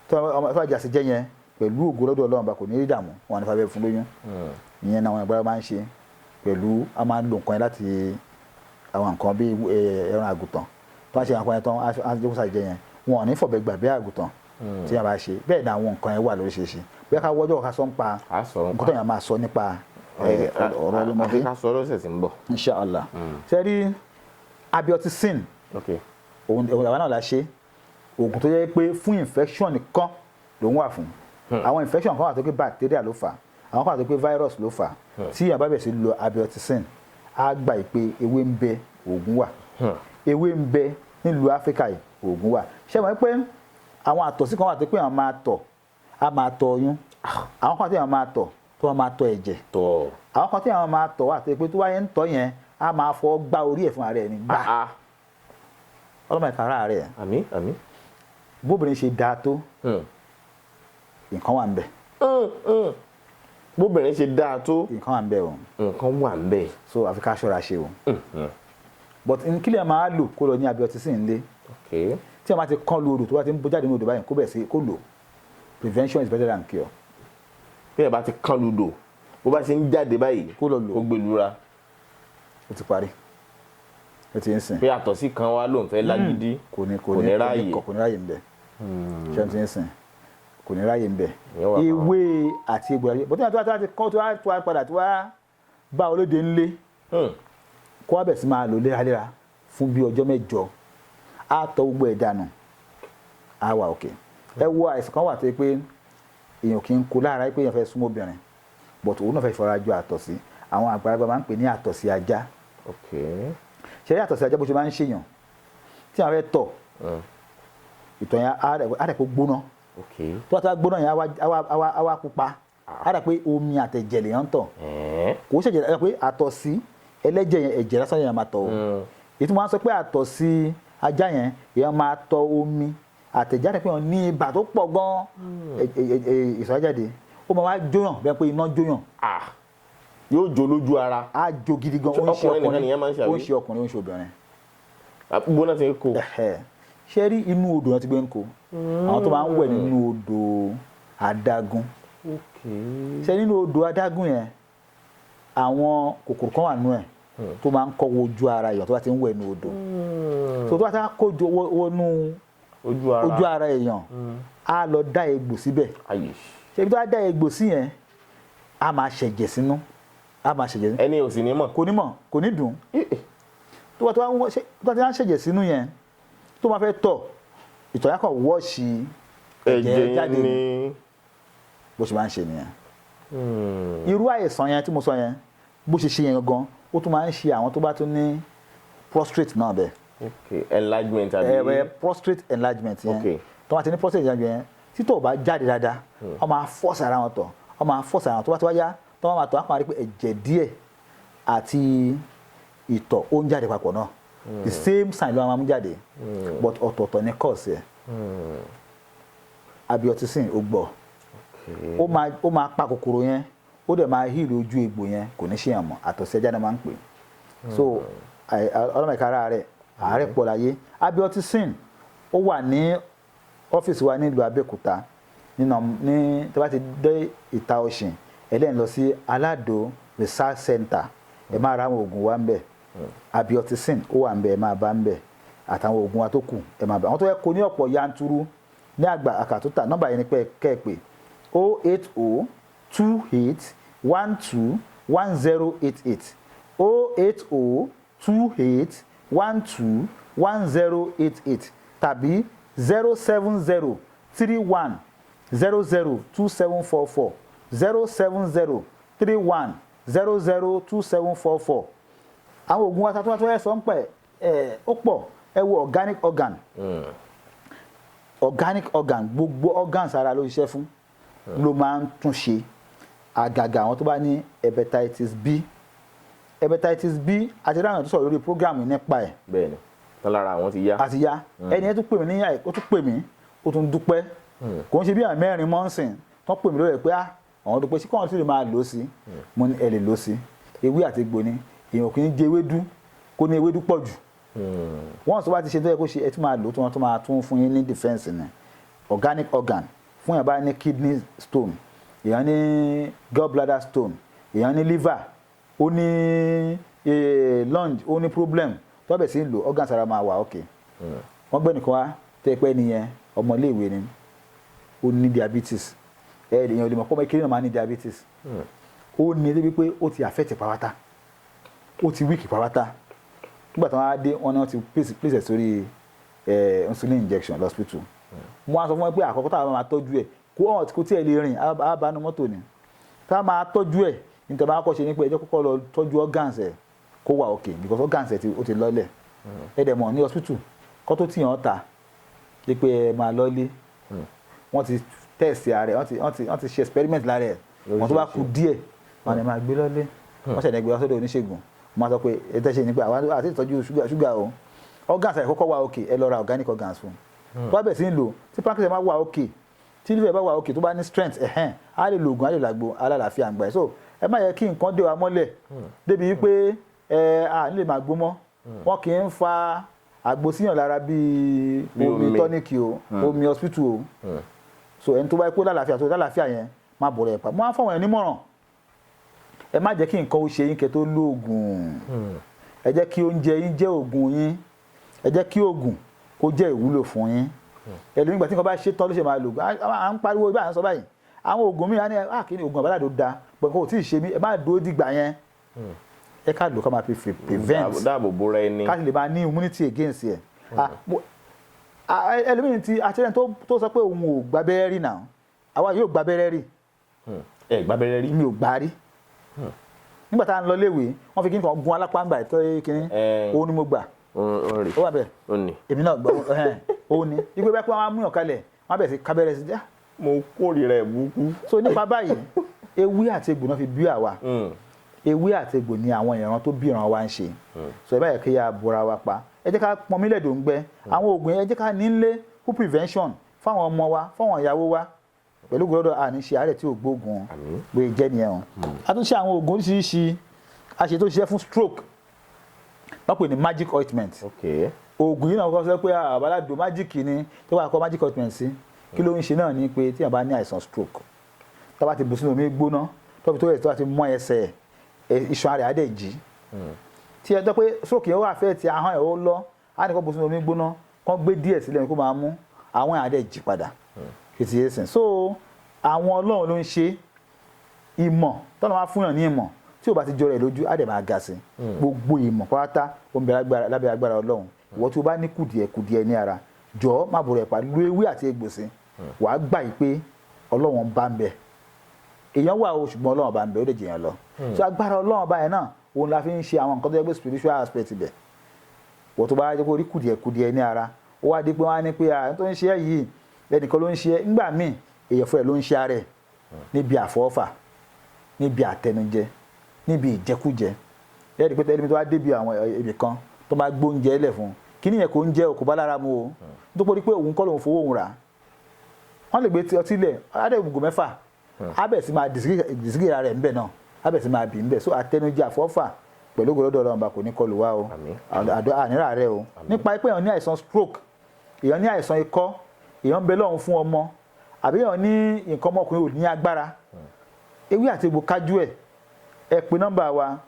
Tó ọmọ tó bá jẹ àṣejẹ yẹn, pẹ̀lú ògo lọ́dọ̀ Ọlọ́run bá, kò ní rí dààmú wọn ní fàbẹ́ fún lóyún. Ìyẹn náà àwọn ìgbàlá máa ń ṣe pẹ̀lú, a máa ń lo nǹkan yẹn láti àwọn nǹkan bíi ẹran àgùntàn. Tó bá ṣe àwọn nǹkan yẹn tán, á jẹ́ kó ṣàjẹ yẹn, wọn ò ní fọ̀bẹ gbà bí àgùntàn tí wọn bá ṣe bẹ́ẹ̀ ni. Àwọn nǹkan yẹn wà lóríṣiríṣi. Bóyá ká wọ́jọ́ ká sọ ń pa A sọ̀rọ̀ nǹkan tó yẹn máa sọ nípa ọ̀rọ̀ ọlọ́mọdé. Ká sọ lọ́sẹ̀ tí ń bọ̀. Inshallah. Ṣe rí abioticin, òun làwọn náà la ṣe oògùn tó yẹ pé fún infection nìkan ló ń wà fún. Àwọn infection kan wà tó pé bacteria ló fà á, àwọn kan wà tó pé virus ló fà á. Tí èèyàn bá bẹ̀rẹ̀ sí lo abioticin, á gbà yìí pé ewé ń bẹ, oògùn wà. Ewé ń bẹ nílùú Áfíríkà yìí, oògùn wà. Ṣé wọ́n pé àwọn àtọ̀sí kan wà tó pé àwọn máa tọ̀, á máa tọ̀ ọyún. Àwọn kan tí àwọn máa tọ̀ tó wọ́n máa tọ̀ ẹ̀jẹ̀. Tọ̀. Àwọn kan tí àwọn máa tọ̀ wà tó pé tó wáyé ń tọ̀ yẹn, á máa fọwọ́ gbá orí ẹ̀ fún ara ẹ̀ ní gbà. Ah. Ọlọ́mọ ìka ara rẹ̀. Àmín, àmín. Bóbìnrin ṣe dáa tó, nǹkan wà ń bẹ. Bóbìnrin ṣe dáa tó, nǹkan wà ń bẹ o. Nǹkan wà ń bẹ̀. So àfi ká ṣọ́ra ṣe o. But nkílẹ̀ máa lò kó lọ ní abioticin ńlé. Tí a máa ti kán lu odò, tó bá ti ń bó jáde ní odò báyìí, kó bẹ̀ sí kó lò. Prevention is better than cure. Bí ẹ bá ti kán ludò, bó bá ṣe ń jáde báyìí, kó lọ lò. Kó gbé lura. Ó ti parí, ó ti ń sìn. Pé àtọ̀sí kan wá ló ń fẹ́ lágídí. Kò ní kò ní ráàyè. Kò ní ráàyè ńbẹ. Ṣé ti ń sìn? Kò ní ráàyè ńbẹ. Ìyẹn wà. Ewé àti egbò ayé bọ́tí àti wá ti kọ́ tó wá padà tó wá bá olóde ńlé, kó wá bẹ̀ sí máa lò léraléra fún bí ọjọ́ 8, á tọ́ gbogbo ẹ̀ dànù, á wà òkè. Ẹ wo àìsàn kan wà tó yẹ pé èèyàn kì í kó lára pé èèyàn fẹ́ súnmọ́ obìnrin, but òun náà fẹ́ fọra ju àtọ̀sí. Àwọn àgbàlagbà máa ń pè ní àtọ̀sí ajá. Ṣe rí àtọ̀sí ajá, bó ṣe máa ń ṣèyàn, tí àwọn fẹ́ tọ̀, ìtọ̀ yẹn á rẹ̀ kó gbóná. Tó bá tó bá gbóná yẹn, á wá pupa, á rẹ̀ pé omi àtẹ̀jẹ̀ lèèyàn ń tọ̀. Kò ṣẹ̀jẹ̀ ẹ pé àtọ̀sí ẹlẹ́jẹ̀ yẹn, ẹ̀jẹ̀ lásán yẹn máa tọ̀ o. Èyí tí wọ́n á sọ pé àtọ̀sí ajá yẹn, èèyàn máa tọ̀ omi àtẹ̀jáde pé wọ́n ní ibà tó pọ̀ gan-an, ìsọ̀jáde ó máa wá jóyàn bẹ́ẹ̀ pé iná jóyàn. Ah, yóò jó lójú ara. Á jó gidi gan. Ó ń ṣe Ọkùnrin nìkan nìyẹn máa ń ṣe, ó ń àbí? ṣe ọkùnrin, ó ń ṣe obìnrin. Gbóná ti ń kó. Ẹ̀hẹ̀. Ṣé rí inú odò náà ti gbé ń kó? Àwọn tó máa ń wẹ̀ nínú odò adágún. Ṣé nínú odò adágún yẹn, àwọn kòkòrò kan wà nínú ẹ̀ tó máa ń kọ́ ojú ara èèyàn tó bá ti ń wẹ̀ nínú odò. So tó bá ti kó wọnú ojú ara. Ojú ara èèyàn, á lọ dá egbò síbẹ̀. Ayé. Ṣé ibi tó bá dá egbò sí yẹn, á máa ṣẹ̀jẹ̀ sínú, á máa ṣẹ̀jẹ̀ sínú. Ẹni ò sì ní mọ̀. Kò ní mọ̀, kò ní dùn. Tó bá tó wá ń ṣẹ̀jẹ̀ sínú yẹn, tó máa fẹ́ tọ̀, ìtọ̀ yà kàn wọ́ọ̀ṣì ẹ̀jẹ̀ ẹ̀jẹ̀ jáde yẹn ni. ni. Bó ṣe máa ń ṣe nìyẹn. Irú àìsàn yẹn tí mo sọ yẹn, bó ṣe ṣe yẹn gan, ó tún máa ń ṣe àwọn tó bá tún ní prostate náà bẹ́ẹ̀. Ok, enlargement àbí? Ẹ prostate enlargement yẹn. Tó bá ti ní prostate enlargement yẹn, títọ̀ bá jáde dáadáa, wọ́n máa force ara wọn tọ̀, wọ́n máa force ara wọn. Tó bá ti wá yá, tó bá máa tọ̀, á kàn máa rí pé ẹ̀jẹ̀ díẹ̀ àti ìtọ̀ ó ń jáde papọ̀ náà. The same sign ló máa mú jáde, but ọ̀tọ̀ọ̀tọ̀ ní cause ẹ̀. Abioticin ó gbọ́, ó máa pa kòkòrò yẹn, ó dẹ̀ máa heal ojú egbò yẹn, kò ní ṣe yàn mọ́. Àtọ̀sí ẹja náà máa ń pè. So ọlọ́mọ ìka ara rẹ̀, àárẹ̀ pọ̀ láyé. Abioticin ó wà ní ọ́fíìsì wa nílùú Abẹ́òkúta nínú ní tí wọ́n bá ti dé ìta Ọ̀sìn, ẹlẹ́yìn lọ sí Aládò. Research Center. Ẹ máa ra àwọn oògùn wa ń bẹ̀. Abioticin ó wà ń bẹ̀, ẹ máa bá ń bẹ̀, àtàwọn oògùn wa tó kù ẹ máa bá. Àwọn tó yẹ kó ní ọ̀pọ̀ yanturu ní àgbà àkàtúntà, nọ́mbà yẹn ni pé kẹ́ ẹ pè 08028121088, 08028121088, tàbí 07031002744, 07031002744. Àwọn oògùn wa tó wá tó yẹ sọ ń pẹ ẹ, ó pọ̀. Ẹ wo organic organ. Organic organ, gbogbo organs ara ló ṣiṣẹ́ fún, ló máa ń tún ṣe, àgàgà àwọn tó bá ní hepatitis B. Hepatitis B, àti ráhùn tó sọ̀rọ̀ lórí program yìí nípa ẹ̀. Bẹ́ẹ̀ni, tán lára àwọn ti yá. Àti ya ẹni ẹ tún pè mí ní ó tún pè mí, ó tún dúpẹ́. Kò ń ṣe bí àwọn mẹ́rin mọ́ǹsìn tó pè mí lórí ẹ̀ pé ah, àwọn dúpẹ́ sí kọ́ńtì lè máa lò ó sí. Mo ní ẹ lè lò ó sí. Ewé àti egbò ni. Èèyàn kì í jẹ ewédú kó ní ewédú pọ̀ jù. Wọ́n sọ bá ti ṣe tó yẹ kó ṣe, ẹ tún máa lò ó tí wọ́n tún máa tún fún yín ní defence ni. Organic organ fún yàn bá ní kidney stone, èèyàn ní gallbladder stone, èèyàn ní liver, ó ní lung, ó ní problem, tó bẹ̀ sí ń lò, organs ara máa wà. Ok, wọ́n gbé nìkan wá tó yẹ pé nìyẹn ọmọléèwé ni, ó ní diabetes. Ẹ èèyàn lè mọ̀ pé ọmọ kékeré náà máa ní diabetes. Ó ní débi pé ó ti affect pàwátá, ó ti weak pàwátá. Nígbà tí wọ́n á dé, wọ́n ní wọ́n ti place ẹ̀ sórí insulin injection lọ́sípítù. Mo wá sọ fún wọn pé àkọ́kọ́ táwọn máa tọ́jú ẹ̀, kó ọ̀hún kó tí ẹ lè rìn á bá nu mọ́tò ni tá a máa tọ́jú ẹ̀. Nítorí máa kọ́ ṣe ni pé ẹjọ́ kọ́kọ́ lọ tọ́jú organs ẹ̀ kó wà okay, because organs ẹ̀ ó ti lọ́lẹ̀. Ẹ dẹ̀ mọ̀ ní hospital, kó tó tìyàn ta pé ẹ máa lọ́lé, wọ́n ti test ara ẹ̀, wọ́n ti ṣe experiment lára ẹ̀. Wọ́n tó bá kú díẹ̀, wọ́n ní máa gbé lọ́lé. Wọ́n ṣẹ̀dẹ̀ gbé wá sọ́dọ̀ oníṣègùn. Wọ́n máa sọ pé ẹ tẹ́ ṣe ni pé àwọn àti ìtọ́jú ṣúgà o, organs ẹ̀ kọ́kọ́ wà okay. Ẹ lọ ra organic organs fún un. Tó bá bẹ̀ sí ń lò, tí pancreas bá wà okay, tí liver bá wà okay, tó bá ní strength ẹ̀hẹ́n, á lè lo oògùn, á lè làgbo alálàáfíà ń gbà ẹ̀. So ẹ má yẹ kí nǹkan dé wa mọ́lẹ̀ débi wípé ẹ à ní lè máa gbó mọ́. Wọn kì í fa àgbo síyàn lára bíi bí omi omi. Tonic o, omi hospital o. So ẹni tó bá kó lálàáfíà, tó lálàáfíà yẹn, má bọ̀rọ̀ ẹ̀ pa. Mo á fọwọ́n ẹ̀ nímọ̀ràn, ẹ má jẹ́ kí nǹkan ó ṣe yín kẹ́ tó lóògùn. Ẹ jẹ́ kí oúnjẹ yín jẹ́ òògùn yín, ẹ jẹ́ kí òògùn kó jẹ́ ìwúlò fún yín. Ẹlòmíì, gbà tí nǹkan bá ṣe tán ló ṣe máa lògùn. À ń pariwo ibà, à ń sọ báyìí, àwọn oògùn míì á ní à kí ni oògùn àbálàdó da pẹ̀, kò tí ì ṣe mí. Ẹ má dúró dìgbà yẹn, ẹ ká lò ká máa fi prevent. Dáàbò bóra ẹni. Ká sì lè máa ní immunity against ẹ̀. Ẹlòmíì ti àtẹ̀lẹ́ tó sọ pé òun ò gbábẹ́rẹ́ rí náà, àwa yóò gbábẹ́rẹ́ rí. Ẹ gbábẹ́rẹ́ rí? Mi ò gbá rí. Nígbà tá à ń lọ léèwé, wọ́n fi kíni kan gun alápá ń gbà tó kíní. Òun ni mo gbà. Ó rè. Ó wà bẹ́ẹ̀. Ó ní. Èmi náà gbọ́ ẹ̀hẹ́n, òun ni ìgbé bẹ́ẹ̀ pé wọ́n á mú yàn kalẹ̀, wọ́n á bẹ̀rẹ̀ sí kábẹ́rẹ́ sí já. Mo kórìíra ẹ̀ burúkú. So nípa báyìí, ewé àti egbò náà fi bí àwa. Ewé àti egbò ni àwọn ìran tó bí ìran wa ń ṣe. So ẹ báyìí kí ya bora wa pa, ẹ jẹ́ ká pọnmi lẹ́dọ̀ ń gbẹ àwọn oògùn yẹn, ẹ jẹ́ ká nílé fún prevention fáwọn ọmọ wa, fáwọn ìyàwó wa. Pẹ̀lú gbọ́dọ̀ àní ṣe àárẹ̀ tí ò gbóògùn. Àmín. Pé jẹ́ nìyẹn o. A tún ṣe àwọn oògùn oríṣiríṣi, a ṣe tó ṣiṣẹ́ fún stroke, wọ́n pè ní magic ointment. Oògùn yìí náà kọ́ sọ pé àbálàdò magic ni tó wà kọ́ magic ointment sí. Kí ló ń ṣe náà ni pé tí a bá ní àìsàn stroke, tó bá ti bù sínú omi gbóná, tó fi tó yẹ, tó bá ti mọ́ ẹsẹ̀ ẹ̀, iṣan ara ẹ̀ á dẹ̀ jí. Tí ẹ tọ́ pé stroke yẹn ó wà fẹ́ ti ahọ́n ẹ̀ ó lọ, á ní kó bù sínú omi gbóná, kó gbé díẹ̀ sílẹ̀ kó máa mú, àwọn ẹ̀ á dẹ̀ jí padà kìtì yé sìn. So àwọn Ọlọ́run ló ń ṣe ìmọ̀ tọ́nà wá fún yàn ní ìmọ̀ tí ò bá ti jọrọ ẹ̀ lójú, á dẹ̀ máa ga sí. Gbogbo ìmọ̀ pátá ó ń bẹ lábẹ́ agbára Ọlọ́run. Ìwọ tí o bá ní kùdìẹ̀ kùdìẹ̀ ní ara, jọ̀ọ́ má bọ̀rọ̀ ẹ̀ pa, lo ewé àti egbò sí, wàá gbà yìí pé Ọlọ́run bá ń bẹ. Èèyàn wà o, ṣùgbọ́n Ọlọ́run bá ń bẹ, ó lè jèèyàn lọ. So agbára Ọlọ́run báyẹn náà, òun la fi ń ṣe àwọn nǹkan tó yẹ pé spiritual aspect ibẹ̀. Wọ́n tó bá jẹ́ pé orí kùdìẹ̀ kùdìẹ̀ ní ara, ó wá di pé wọ́n á ní pé à tó ń ṣe ẹ́ yìí, ẹnìkan ló ń ṣe ẹ́. Ńgbà míì, èèyàn fúnra ẹ̀ ló ń ṣe ara ẹ̀ níbi àfọwọ́fà, níbi àtẹnujẹ, níbi ìjẹkújẹ. Ẹ̀rí pé tẹ́lẹ̀ mi tó wá débi àwọn ibì kan tó bá gbóúnjẹ lẹ̀ fún kí nìyẹn, kò ń jẹ́ kò bá lára mu o, nítorí pé òun kọ́ lòun fowó òun rà. Wọ́n lè gbé ọtí lẹ̀ adé ògùn 6, abẹ̀ sí máa dìsígìrì rẹ̀ ńbẹ̀ náà, abẹ̀ sí máa bì ńbẹ̀. So àtẹnujẹ, àfọwọ́fà, pẹ̀lú ògbólódò Ọlọ́run bá kò ní kọlù wá o. Àmín. Àdó ànírà rẹ o. Nípa pé èèyàn ní àìsàn stroke, èèyàn ní àìsàn ikọ́, èèyàn ń bẹ lọ́hùn fún ọmọ, àbí èèyàn ní nǹkan ọmọkùnrin ò ní agbára, ewé àti egbò kájú ẹ̀. Ẹ pè nọ́mbà wa,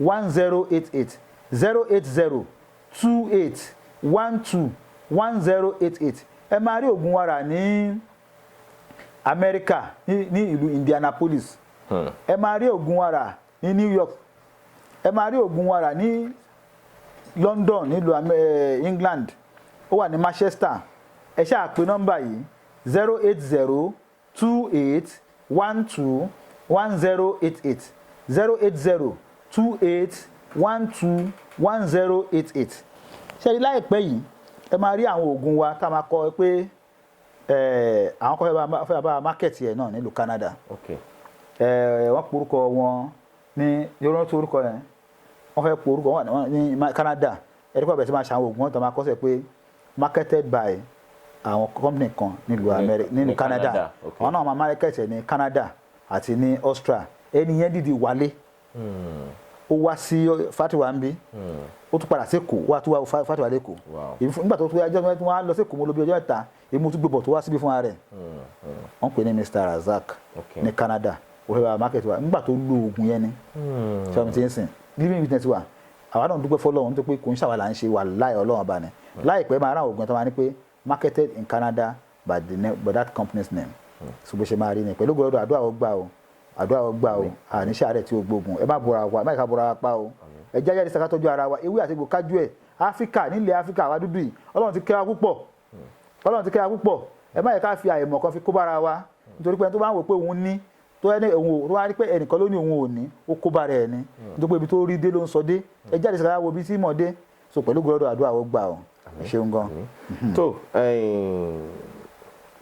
08028121088, 08028121088. Ẹ máa rí oògùn wa rà ní Amẹ́ríkà, ní ìlú Indianapolis. Ẹ máa rí oògùn wa rà ní New York. Ẹ máa rí oògùn wa rà ní London, nílùú England. Ó wà ní Manchester. Ẹ ṣáà pè nọ́mbà yìí, 08028121088, 08028121088. Ṣe rí, láìpẹ́ yìí, ẹ máa rí àwọn oògùn wa tá a máa kọ pé àwọn kan fẹ́ bá market ẹ̀ náà nílùú Canada. Wọ́n porúkọ wọn ní yorùbá tó orúkọ yẹn, wọ́n fẹ́ porúkọ wọn ní Canada. Ẹ̀rí pàbẹ̀ tí máa ṣe àwọn oògùn wọn tó máa kọ́sẹ̀ pé marketed by àwọn company kan nílùú Amẹ́ríkà, nínú ní Canada. Canada, ok. Àwọn náà máa market ẹ̀ ní Canada àti ní Austria. Ẹni yẹn dìde wálé, ó wá sí fatiwa ń bí, ó tún padà sékòó, wá tún wá fatiwa lẹ́kọ̀ọ́. Nígbà tó tún wá ẹjọ́ tí wọ́n á lọ sékòó, mo lò bí ọjọ́ 3, èmi mo tún gbé bọ̀ tó wá síbí fúnra rẹ̀. Wọ́n pè ní Mr. Razak ní Canada. Ó fẹ́ bá market wa nígbà tó lo oògùn yẹn ni. Ṣé wọ́n ti ń sìn living witness wa? Àwa náà dúpẹ́ fọlọ́run, nítorí pé kò ń ṣàwà là ń ṣe wà láì Ọlọ́run ọba ni. Láìpẹ́, máa rán oògùn tó máa ní pé marketed in Canada by that company's name. So bó ṣe máa rí ni pẹ̀lú gbọ́dọ̀. Àdúrà ó gbà o, àdúrà ó gbà o. Àníṣe àárẹ̀ tí ó gbógun, ẹ má bora wa, ẹ má ká bora wa pa o. Ẹ jáde saka, tọ́jú ara wa, ewé àti egbò kájú ẹ̀. Áfíríkà, nílẹ̀ Áfíríkà àwa dúdú yìí, Ọlọ́run ti kẹ́ wa púpọ̀, Ọlọ́run ti kẹ́ wa púpọ̀. Ẹ má yẹ ká fi àìmọ̀ kan fi kó bára wa, nítorí pé ẹni tó bá ń wò pé òun ní, tó ẹni òun ò tó wá rí pé ẹnìkan ló ní òun ò ní, ó kó bára ẹ̀ ní, nítorí pé ibi tó rí dé ló ń sọ dé. Ẹ jáde saka, wo ibi tí mọ̀ dé. So pẹ̀lú gbọ́dọ̀, àdúrà ó gbà o. Ẹ ṣeun gan. Tó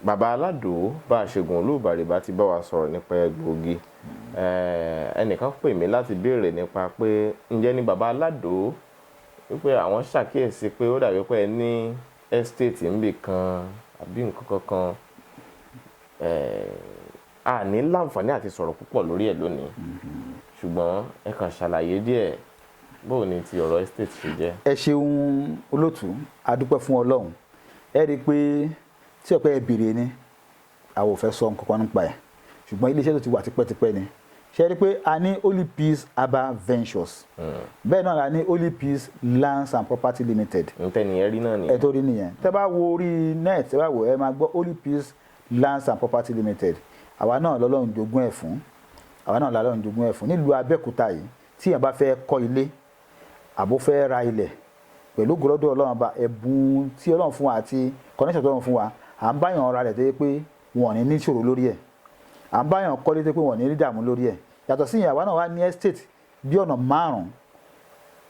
bàbá Aládò bá a ṣègùn olúbàrìbá ti bá wa sọ̀rọ̀ nípa egbòogi. Ẹnìkan pè mí láti béèrè nípa pé ǹjẹ́ ní bàbá Aládò, wípé àwọn ṣàkíyèsí pé ó dàbí pé ẹ ní estate níbì kan àbí nǹkan kankan. A ní láǹfààní àti sọ̀rọ̀ púpọ̀ lórí ẹ̀ lónìí, ṣùgbọ́n ẹ kàn ṣàlàyé díẹ̀, bóò ni ti ọ̀rọ̀ estate ṣe jẹ́? Ẹ ṣeun olótú, a dúpẹ́ fún Ọlọ́run. Ẹ rí i pé tí ọ̀pẹ́ ẹ béèrè ni, àwọn ò fẹ́ sọ nǹkan kan nípa ẹ̀, ṣùgbọ́n iléeṣẹ́ tó ti wà tipẹ́tipẹ́ ni. Ṣe rí i pé a ní Holy Peace Herbal Ventures, bẹ́ẹ̀ náà la ní Holy Peace Lands and Property Limited. Ntẹ́ni ẹ rí náà Ẹ nìyẹn. tó rí nìyẹn. Tẹ́ bá wo orí net, tẹ́ bá wo, ẹ máa gbọ́ Holy Peace Lands and Property Limited. Àwa náà lọ́lọ́run jogún ẹ̀ fún, àwa náà lọ́lọ́run jogún ẹ̀ fún nílùú Abẹ́òkúta yìí. Tí èèyàn bá fẹ́ kọ́ ilé àbó fẹ́ ra ilẹ̀, pẹ̀lú gbọ́dọ̀ Ọlọ́run bá ẹ̀bùn tí Ọlọ́run fún wa àti connection tó Ọlọ́run fún wa, à ń báyàn ra rẹ̀ tó yẹ pé wọn ò ní ní ìṣòro lórí ẹ̀, à ń báyàn kọ́lé tó yẹ pé wọn ò ní rí dààmú lórí ẹ̀. Yàtọ̀ sí ìyẹn, àwa náà wá ní estate bí ọ̀nà márùn-ún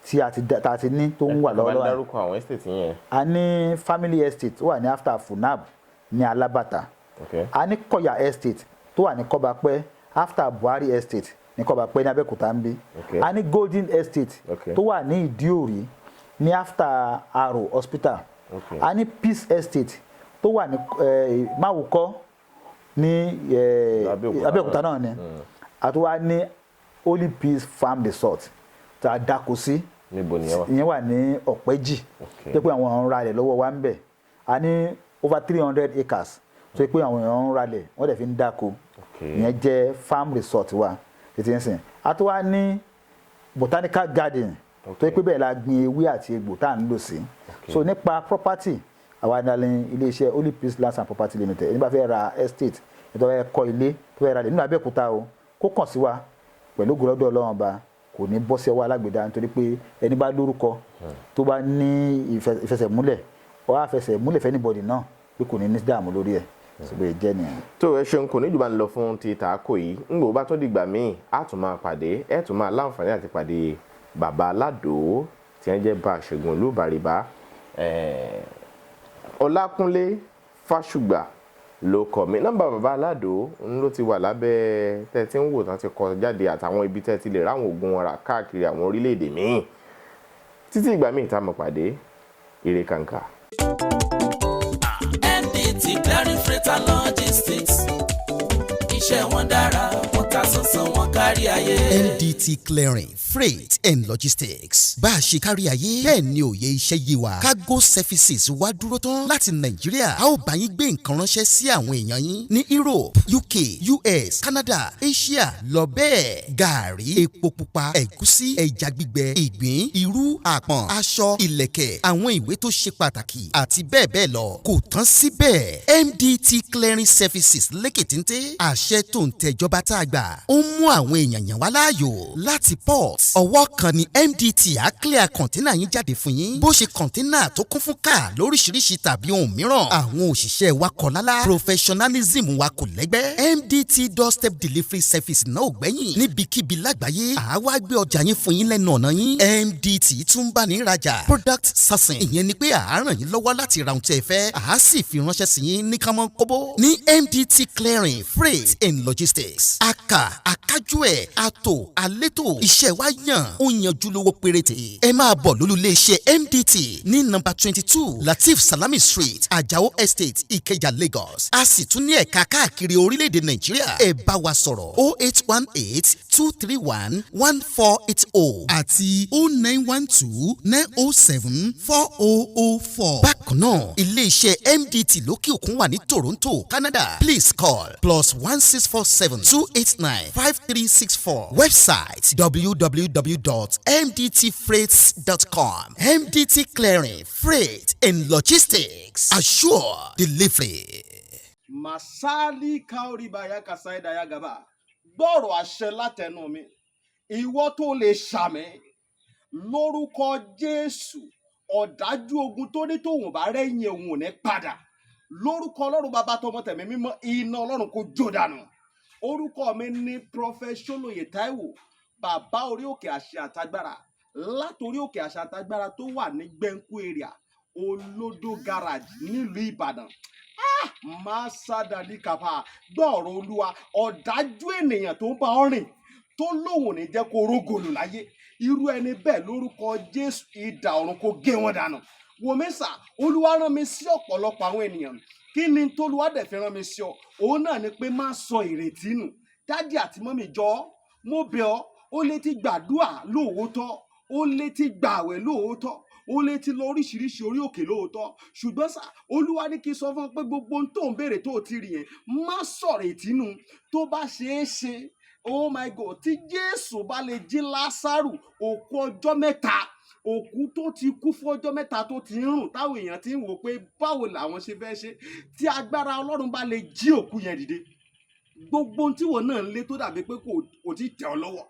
tí a ti tá a ti ní tó ń wà Ẹ bá ń lọ́wọ́lọ́wọ́. dárúkọ àwọn estate yẹn. A ní Family Estate tó wà ní after Funab ní Alábàtà. A ní Kọ̀yà Estate tó wà ní Kọ́bapẹ́, after Buhari Estate ní Kọ́bapẹ́ ní Abẹ́òkúta ń bí. A ní Golden Estate tó wà ní Ìdíòrí ní after Aro Hospital. A ní Peace Estate tó wà ní Máwùkọ́ ní Abẹ́òkúta. Abẹ́òkúta náà ni. A tún wá ní Holy Peace Farm Resort tá a dáko sí. Níbo nìyẹn wà? Ìyẹn wà ní Ọ̀pẹ́jì, tó pé àwọn èèyàn ń ra ilẹ̀ lọ́wọ́ wa ń bẹ̀. A ní over 300 acres tó pé àwọn èèyàn ń ralẹ̀, wọ́n dẹ̀ fi ń dáko. Ìyẹn jẹ́ farm resort wa títí ń sìn. A tún wá ní botanical garden tó pé bẹ́ẹ̀ la gbin ewé àti egbò tá à ń lò sí. So nípa property, àwa ní alẹ́ iléeṣẹ́ Holy Peace Lands and Property Limited. Ẹni bá fẹ́ ra estate, ẹni tó fẹ́ kọ́ ilé, tó fẹ́ ra ilẹ̀ nínú Abẹ́òkúta o, kó kàn sí wa. Pẹ̀lú gbọ́dọ̀ Ọlọ́run Ọba, kò ní bọ́ sí ọwọ́ alágbèdá, nítorí pé ẹni bá lórúkọ tó bá ní ìfẹsẹ̀múlẹ̀, ó á fẹsẹ̀ múlẹ̀ fẹ́ anybody náà pé kò ní ní dààmú lórí ẹ̀. Ṣùgbọ́n ìjẹ́ nìyẹn. Tó ẹ ṣeun, kò ní jù bá ń lọ fún ti tàákò yìí. Ń gbò bá tó dìgbà míì, á tún máa pàdé, ẹ tún máa láǹfààní àti pàdé bàbá Aládò tí wọ́n jẹ́ bá aṣègùn olúbàrìbá. Ọlákúnlé Fásùgbà ló kọ mi. Nọ́mbà bàbá Aládò ń ló ti wà lábẹ́ tẹ́ ti ń wò tán ti kọ jáde, àtàwọn ibi tẹ́ ti lè ráwọn oògùn wọn rà káàkiri àwọn orílẹ̀-èdè míì. Títí ìgbà míì tá a mọ̀ pàdé, ire kàǹkà. MDT Clearing Freight and Logistics, iṣẹ́ wọn dára, wọ́n ta sánsán. San wọ́n kárí ayé. MDT Clearing, Freight and Logistics. Bá a ṣe kárí ayé bẹ́ẹ̀ ni òye iṣẹ́ yé wa. Cargo services wá dúró tán láti Nàìjíríà. A ó bá yín gbé nǹkan ránṣẹ́ sí àwọn èèyàn yín ní Europe, UK, US, Canada, Asia lọ bẹ́ẹ̀. Gàárì, epo pupa, ẹ̀gúsí, ẹja gbígbẹ, ìgbín, irú, àpọ̀n, aṣọ, ìlẹ̀kẹ̀, àwọn ìwé tó ṣe pàtàkì àti bẹ́ẹ̀ bẹ́ẹ̀ lọ. Kò tán síbẹ̀, MDT Clearing Services lékè téńté. Àṣẹ tó ń tẹjọba tá a gbà ó ń mú àwọn èèyàn yàn wá láàyò láti port. Ọwọ́ kan ni MDT á clear container yín jáde fún yín, bó ṣe container tó kún fún káà lóríṣiríṣi tàbí ohun mìíràn. Àwọn òṣìṣẹ́ wa kọ̀ lálá, professionalism wa kò lẹ́gbẹ́. MDT doorstep delivery service náà ò gbẹ́yìn. Níbikíbi lágbàáyé, àwa gbé ọjà yín fún yín lẹ́nu ọ̀nà yín. MDT tún bá ní rajà, product sourcing, ìyẹn ni pé à á ràn yín lọ́wọ́ láti ra ohun tí ẹ fẹ́, à á sì fi ránṣẹ́ sí yín ní kánmọ́ kóbó. Ní MDT Clearing, Freight and Logistics, aka akájú ẹ̀ àtò àlétò, iṣẹ́ wa yàn, ó yanjú, lówó péréte. Ẹ máa bọ̀ lólú iléeṣẹ́ MDT ní nọ́mbà 22 Lateef Salami Street, Ajao Estate, Ìkẹjà, Lagos. A sì tún ní ẹ̀ka káàkiri orílẹ̀-èdè Nàìjíríà. Ẹ bá wa sọ̀rọ̀ 08182311480 àti 09129074004. Bákan náà, iléeṣẹ́ MDT lókè òkun wà ní Toronto, Canada. Please call +16472895364. Website www.mdtfreights.com. MDT Clearing, Freight and Logistics. Assure delivery. Masali kaoribaya kasaidaya gaba. Gbọ́rọ̀ àṣẹ látẹnu mi, ìwọ tó lè ṣàmì lórúkọ Jésù, ọ̀dájú ogun tó ní tóun bá rẹ́yìn òun ò ní padà, lórúkọ Ọlọ́run Bàbá, tọmọ, tẹ̀mí mímọ́, iná Ọlọ́run kò jó dànù. Orúkọ mi ní Prophet Ṣólóyè Táíwò, bàbá orí òkè àṣẹ àtagbára, látòrí òkè àṣẹ àtagbára tó wà ní Gbẹ̀ǹkú area, Olódó Garage, nílùú Ìbàdàn. Máa sádàlí kàfà. Gbọ́ọ̀rọ̀ Olúwa, ọ̀dájú ènìyàn tó ń bá ọ rìn, tó lóun ò ní jẹ́ kó rógòlù láyé, irú ẹni bẹ́ẹ̀, lórúkọ Jésù, idà ọ̀run kó gé wọn dànù. Wòmísà, Olúwa rán mi sí ọ̀pọ̀lọpọ̀ àwọn ènìyàn. Kí ni tolúwa dẹ̀ fi rán mi sí ọ? Òun náà ni pé má sọ ìrètí nù. Daddy àti mummy, jọ̀ọ́, mo bẹ̀ ọ́. Ó lè ti gbàdúà lóòótọ́, ó lè ti gbààwẹ̀ lóòótọ́, ó lè ti lọ oríṣiríṣi orí òkè lóòótọ́, ṣùgbọ́n sà, Olúwa ní kí n sọ fún ọ pé gbogbo ohun tó ń béèrè tó o ti rí yẹn, má sọ̀rọ̀ ìtínú. Tó bá ṣeé ṣe, oh my God, tí Jésù bá lè jí Lásárù, òkú ọjọ́ 3, òkú tó ti kú fún ọjọ́ 3, tó ti ń rùn, táwọn èèyàn ti ń wò pé báwo làwọn ṣe fẹ́ ṣe, tí agbára Ọlọ́run bá lè jí òkú yẹn dìde, gbogbo ohun tí wọn náà ń lé tó dàbí pé kò tí tẹ̀ ọ́ lọ́wọ́,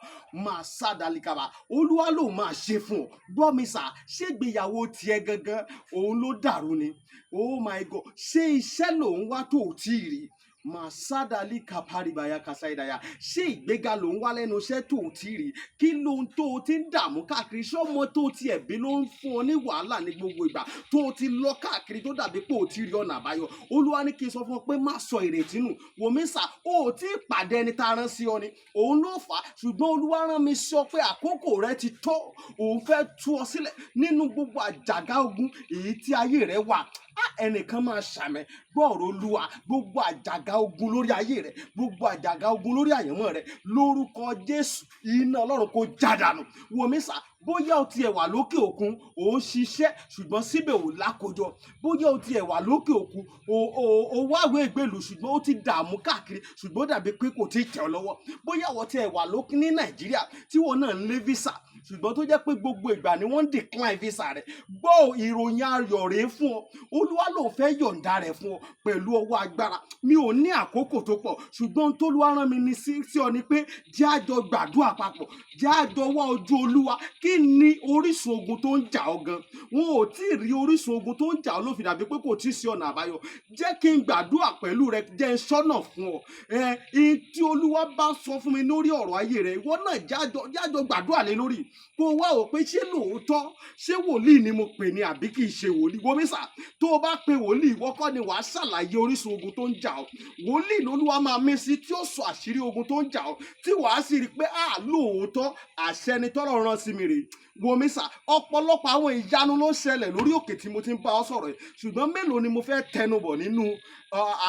máa sá dalikaba, Olúwa ló máa ṣe fún ọ. Gbọ́ mi sà, ṣé ìgbéyàwó tiẹ̀ gangan òun ló dàrú ni? Oh my God, ṣé iṣẹ́ lòun wá tó ò tí ì rí? Màsádàlì kàpárìbàyà kàsáìdàyà. Ṣé ìgbéga ló ń wá lẹ́nu iṣẹ́ tó ò tí ì rí? Kí lóhun tó o ti ń dààmú káàkiri? Ṣé ọmọ tó o ti ẹ̀bí ló ń fún ọ ní wàhálà ní gbogbo ìgbà, tó o ti lọ káàkiri, tó dàbí pé o ti rí ọ̀nà àbáyọ? Olúwa ní kí n sọ fún ọ pé má sọ ìrètí nù. Wòmísà, o ò tí ì pàdé ẹni tá a rán sí ọ ni, òun ló fà á. Ṣùgbọ́n Olúwa rán mi sí ọ pé àkókò rẹ ti tó. Òun fẹ́ tú ọ sílẹ̀ nínú gbogbo àjàgà ogun èyí tí ayé rẹ wà. Á, ẹnìkan máa ṣàmẹ. Gbọ́ọ̀rọ̀ Olúwa, gbogbo àjàgà ogun lórí ayé rẹ, gbogbo àjàgà ogun lórí àyànmọ́ rẹ, lórúkọ Jésù, iná Ọlọ́run kò já dànù. Wòmísà, bóyá o tiẹ̀ wà lókè òkun, ò ń ṣiṣẹ́, ṣùgbọ́n síbẹ̀ ò lákòjọ. Bóyá o tiẹ̀ wà lókè òkun, o wáwé ìgbèlú, ṣùgbọ́n ó ti dààmú káàkiri, ṣùgbọ́n ó dàbí pé kò tí ì tẹ̀ ọ́ lọ́wọ́. Bóyá wọ́n tiẹ̀ wà lókè ní Nàìjíríà, tí wọ́n náà ń lé visa, ṣùgbọ́n tó jẹ́ pé gbogbo ìgbà ni wọ́n ń decline visa rẹ̀, gbọ́, ìròyìn ayọ̀ rèé fún ọ. Olúwa ló fẹ́ yọ̀ǹda rẹ̀ fún ọ pẹ̀lú ọwọ́ agbára. Mi ò ní àkókò tó pọ̀, ṣùgbọ́n tólúwa rán mi ní sí ọ ni pé jẹ́ àjọ gbàdúrà papọ̀, jẹ́ àjọ wá ojú Olúwa. Kí ni orísun ogun tó ń jà ọ́ gan? Wọn ò tí ì rí orísun ogun tó ń jà ọ́, ló fi dàbí pé kò tí ì sí ọ̀nà àbáyọ. Jẹ́ kí n gbàdúrà pẹ̀lú rẹ, jẹ́ n sọ́nà fún ọ. Ẹ ẹ tí Olúwa bá sọ fún mi lórí ọ̀rọ̀ ayé rẹ, ìwọ náà jájọ gbàdúrà lé lórí, kó wá wò pé ṣé lóòótọ́, ṣé wòlíì ni mo pè ní àbí kì í ṣe wòlíì. Wòmísà, tó o bá pe wòlíì, ìwọ kọ́ ni wàá ṣàlàyé orísun ogun tó ń jà ọ́. Wòlíì lolúwa máa mí sí, tí ó sọ àṣírí ogun tó ń jà ọ́, tí wàá sì rí i pé à lóòótọ́, àṣẹ ni tọ́lọ̀ rán sí mi rèé. Wòmísà, ọ̀pọ̀lọpọ̀ àwọn ìyanu ló ń ṣẹlẹ̀ lórí òkè tí mo ti ń bá ọ sọ̀rọ̀ yìí, ṣùgbọ́n mélòó ni mo fẹ́ tẹnubọ̀ nínú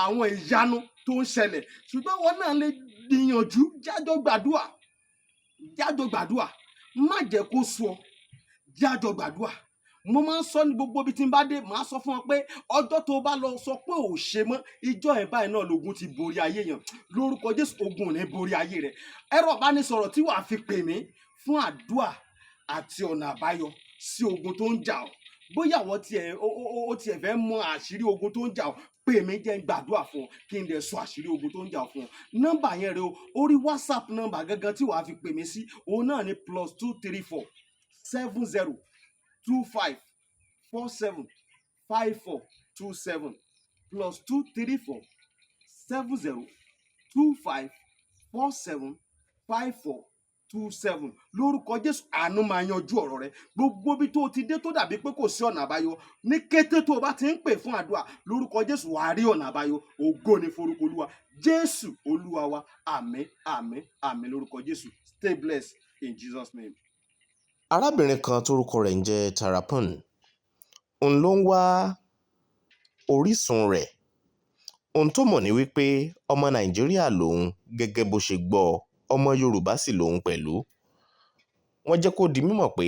àwọn ìyanu tó ń ṣẹlẹ̀? Ṣùgbọ́n wọn náà lè gbìyànjú, jájọ gbàdúà, jájọ gbàdúà. Má jẹ́ kó sú ọ, jájọ gbàdúà. Mo máa ń sọ ní gbogbo ibi tí n bá dé, màá sọ fún ọ pé ọjọ́ tó bá lọ sọ pé ò ṣe mọ́, ìjọ ẹ̀ báyìí náà lógun ti borí ayé yẹn. Lórúkọ Jésù, ogun ò ní borí ayé rẹ. Ẹ̀rọ ìbánisọ̀rọ̀ tí wàá fi pè mí fún àdúà àti ọ̀nà àbáyọ sí ogun tó ń jà ọ́, bóyá àwọn tiẹ̀ ó tiẹ̀ fẹ́ mọ àṣírí ogun tó ń jà ọ́, pè mí, jẹ́ n gbàdúrà fún ọ, kí n dẹ̀ sọ àṣírí ogun tó ń jà ọ́ fún ọ. Nọ́mbà yẹn rẹ o, orí WhatsApp nọ́mbà gangan tí wàá fi pè mí sí, òun náà ni +234 70 25 47 54 27, +234 70 25 47 54 27. Lórúkọ Jésù, àánú máa yanjú ọ̀rọ̀ rẹ. Gbogbo ibi tó o ti dé tó dàbí pé kò sí ọ̀nà àbáyọ, ní kété tó o bá ti ń pè fún àdúrà, lórúkọ Jésù, wàá rí ọ̀nà àbáyọ. Ògo ni forúkọ Olúwa. Jésù Olúwa wa. Àmín, àmín, àmín lórúkọ Jésù. Stay blessed in Jesus' name. Arábìnrin kan tórúkọ rẹ̀ ń jẹ́ Tarapon ń ló ń wá orísun rẹ̀. Ohun tó mọ̀ ní wípé ọmọ Nàìjíríà lòun gẹ́gẹ́ bó ṣe gbọ́, ọmọ Yorùbá sì lòun pẹ̀lú. Wọ́n jẹ́ kó di mímọ̀ pé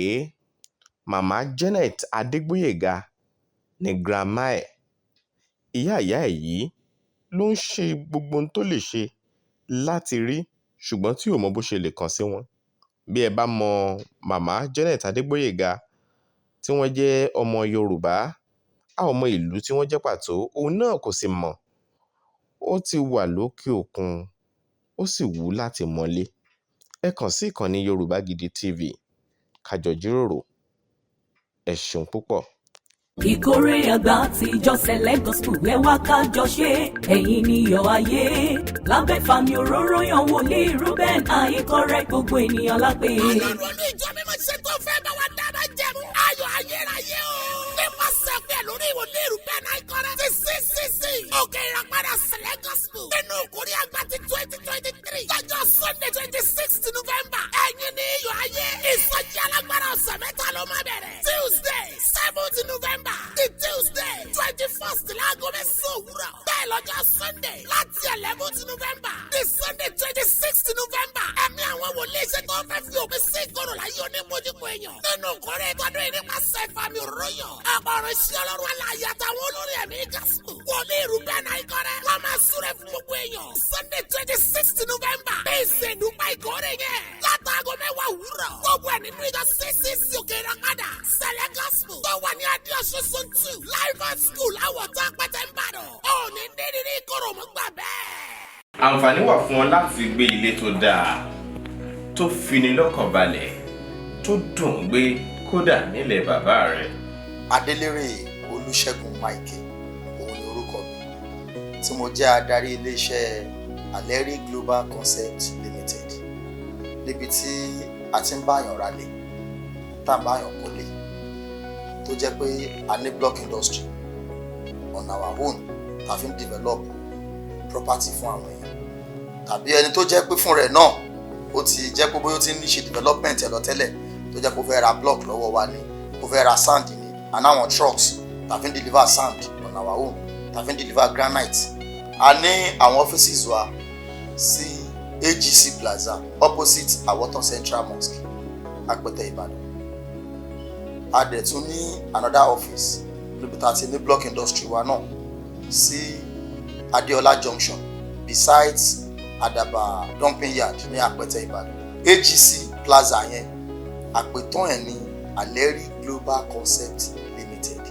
Màmá Janet Adégbóyèga ní grandma ẹ̀. Ìyá ìyá ẹ̀ yìí ló ń ṣe gbogbo ohun tó lè ṣe láti rí, ṣùgbọ́n tí ò mọ bó ṣe lè kàn sí wọn. Bí ẹ bá mọ Màmá Janet Adégbóyèga tí wọ́n jẹ́ ọmọ Yorùbá, a ò mọ ìlú tí wọ́n jẹ́ pàtó, òun náà kò sì mọ̀. Ó ti wà lókè òkun, ó sì wù ú láti mọlé. Ẹ kàn sí ìkànnì Yorùbá Gidi TV, ká jọ jíròrò. Ẹ ṣeun púpọ̀. Ìkórè àgbà tìjọ Sẹ̀lẹ̀ Gospel, ẹ wá kájọ ṣe. Ẹ̀yin níyọ̀ ayé, lábẹ́ fàmì òróró yan wòlíì Ruben Àìkọ́rẹ́, gbogbo ènìyàn lápè. Ọlọ́run olú ìjọ mímọ́ ṣe tó fẹ́ bá wa dáná jẹ̀mú. Ayọ̀ ayérayé o. Nípasẹ̀ pé lórí ìwòlíì Ruben Àìkọ́rẹ́ ti CCC Òkè Ìràpadà Sẹ̀lẹ̀ Gospel. Nínú ìkórè àgbà ti 2023. Lọ́jọ́ Sunday 26 November. Ẹ̀yin ní iyọ̀ ayé. Ìsọjí alágbára ọ̀sẹ̀ 3 ló máa bẹ̀rẹ̀. Tuesday 7 November di Tuesday 21st láago 9 òwúrọ̀. Bẹ́ẹ̀ lọ́jọ́ Sunday láti 11 November di Sunday 26 November. Ẹ̀mí àwọn wòlíì ṣe tó fẹ́ fi òpin sí ìkorò láyé onímọ̀júmọ̀ èèyàn. Nínú ìkórè ìtọ́dún yìí nípasẹ̀ ìfàmì òróró yàn. Ọ̀pọ̀ ọ̀rọ̀ iṣẹ́ Ọlọ́run aláàyè àtàwọn olórin ẹ̀mí gospel. Wòlíì Ruben Àìkọ́rẹ́. Wọ́n máa súre fún gbogbo èèyàn. Sunday 26 November. Bí ìsìndúpẹ́ ìkórè yẹn. Látàgọ́ 10 òwúrọ̀. Gbogbo ẹ̀ nínú ìjọ CCC Òkè Ìràpadà Sẹ̀lẹ̀ Gospel. Tó wà ní Adéọ̀sùn Zone 2. Life School, Àwọ̀tán, Apẹtẹ, Ìbàdàn. Òní dídí ìkorò mú gbà bẹ́ẹ̀. Àǹfààní wà fún ọ láti gbé ilé tó dáa, tó fini lọ́kàn balẹ̀, tó dùn gbé, kódà nílẹ̀ bàbá rẹ̀. Adélèrè Olùṣègùn Michael òun ni orúkọ mi, tí mo jẹ́ adarí iléeṣẹ́ Aleri Global Concept Limited, níbi tí a ti ń báyàn ralẹ̀, tá à ń báyàn kọ́lé, tó jẹ́ pé a ní block industry on our own, tá a fi ń develop property fún àwọn èèyàn, tàbí ẹni tó jẹ́ pé fún rẹ̀ náà ó ti jẹ́ pé bóyá ó ti ń ṣe development ẹ̀ lọ tẹ́lẹ̀, tó jẹ́ pé ó fẹ́ ra block lọ́wọ́ wa ni, ó fẹ́ ra sand ni, and àwọn trucks tá a fi ń deliver sand on our own, tá a fi ń deliver granite. A ní àwọn offices wa sí AGC Plaza, opposite Awotan Central Mosque, Apẹtẹ, Ìbàdàn. A dẹ̀ tún ní another office níbi tá a ti ní block industry wa náà sí Adeola Junction, besides Adaba dumping yard ní Apẹtẹ, Ìbàdàn. AGC Plaza yẹn, àpètàn ẹ̀ ní Aleri Global Concept Limited,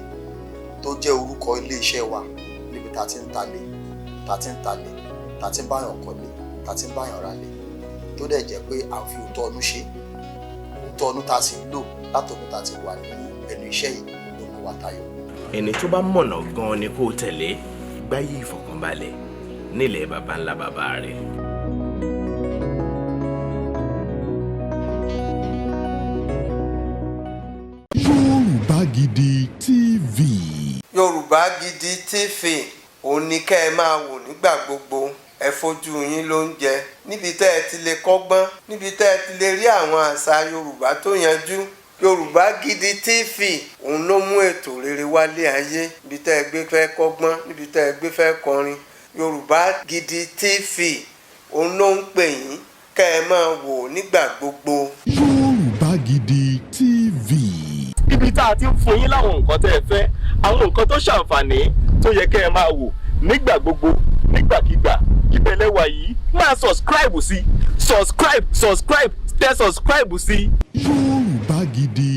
tó jẹ́ orúkọ iléeṣẹ́ wa, níbi tá a ti ń talé, tá a ti ń talé, tá a ti ń báyàn kọ́lé, tá a ti ń báyàn ralé, tó dẹ̀ jẹ́ pé à ń fi òótọ́ ọdún ṣe. Òótọ́ ọdún tá a sì ń lò látọ̀dún tá a ti wà ní ẹnu iṣẹ́ yìí ló mú wa tayọ. Ẹni tó bá mọ̀nà gan-an ni kó tẹ̀lé, gbáyé ìfọ̀kànbalẹ̀ nílẹ̀ baba ńlá bàbá rẹ̀. Yorùbá Gidi TV. Yorùbá Gidi TV, òun ni kẹ́ ẹ máa wò nígbà gbogbo. Ẹ fojú yín ló ń jẹ níbi tẹ́ ẹ ti lè kọ́gbọ́n, níbi tẹ́ ẹ ti lè rí àwọn àṣà Yorùbá tó yanjú. Yorùbá Gidi TV, òun ló mú ètò rere wálé ayé. Níbi tẹ́ ẹ gbé fẹ́ kọ́gbọ́n, níbi tẹ́ ẹ gbé fẹ́ kọrin, Yorùbá Gidi TV, òun ló ń pè yín kẹ́ ẹ máa wò nígbà gbogbo. Yorùbá Gidi TV. Ibi tá a ti ń fún yín láwọn nǹkan tẹ́ ẹ fẹ́, àwọn nǹkan tó ṣàǹfààní tó yẹ kẹ́ ẹ máa wò nígbà gbogbo, nígbàkigbà, ibẹ̀ lẹ wà yìí. Máa subscribe sí, subscribe, subscribe, tẹ subscribe sí. Yorùbá Gidi.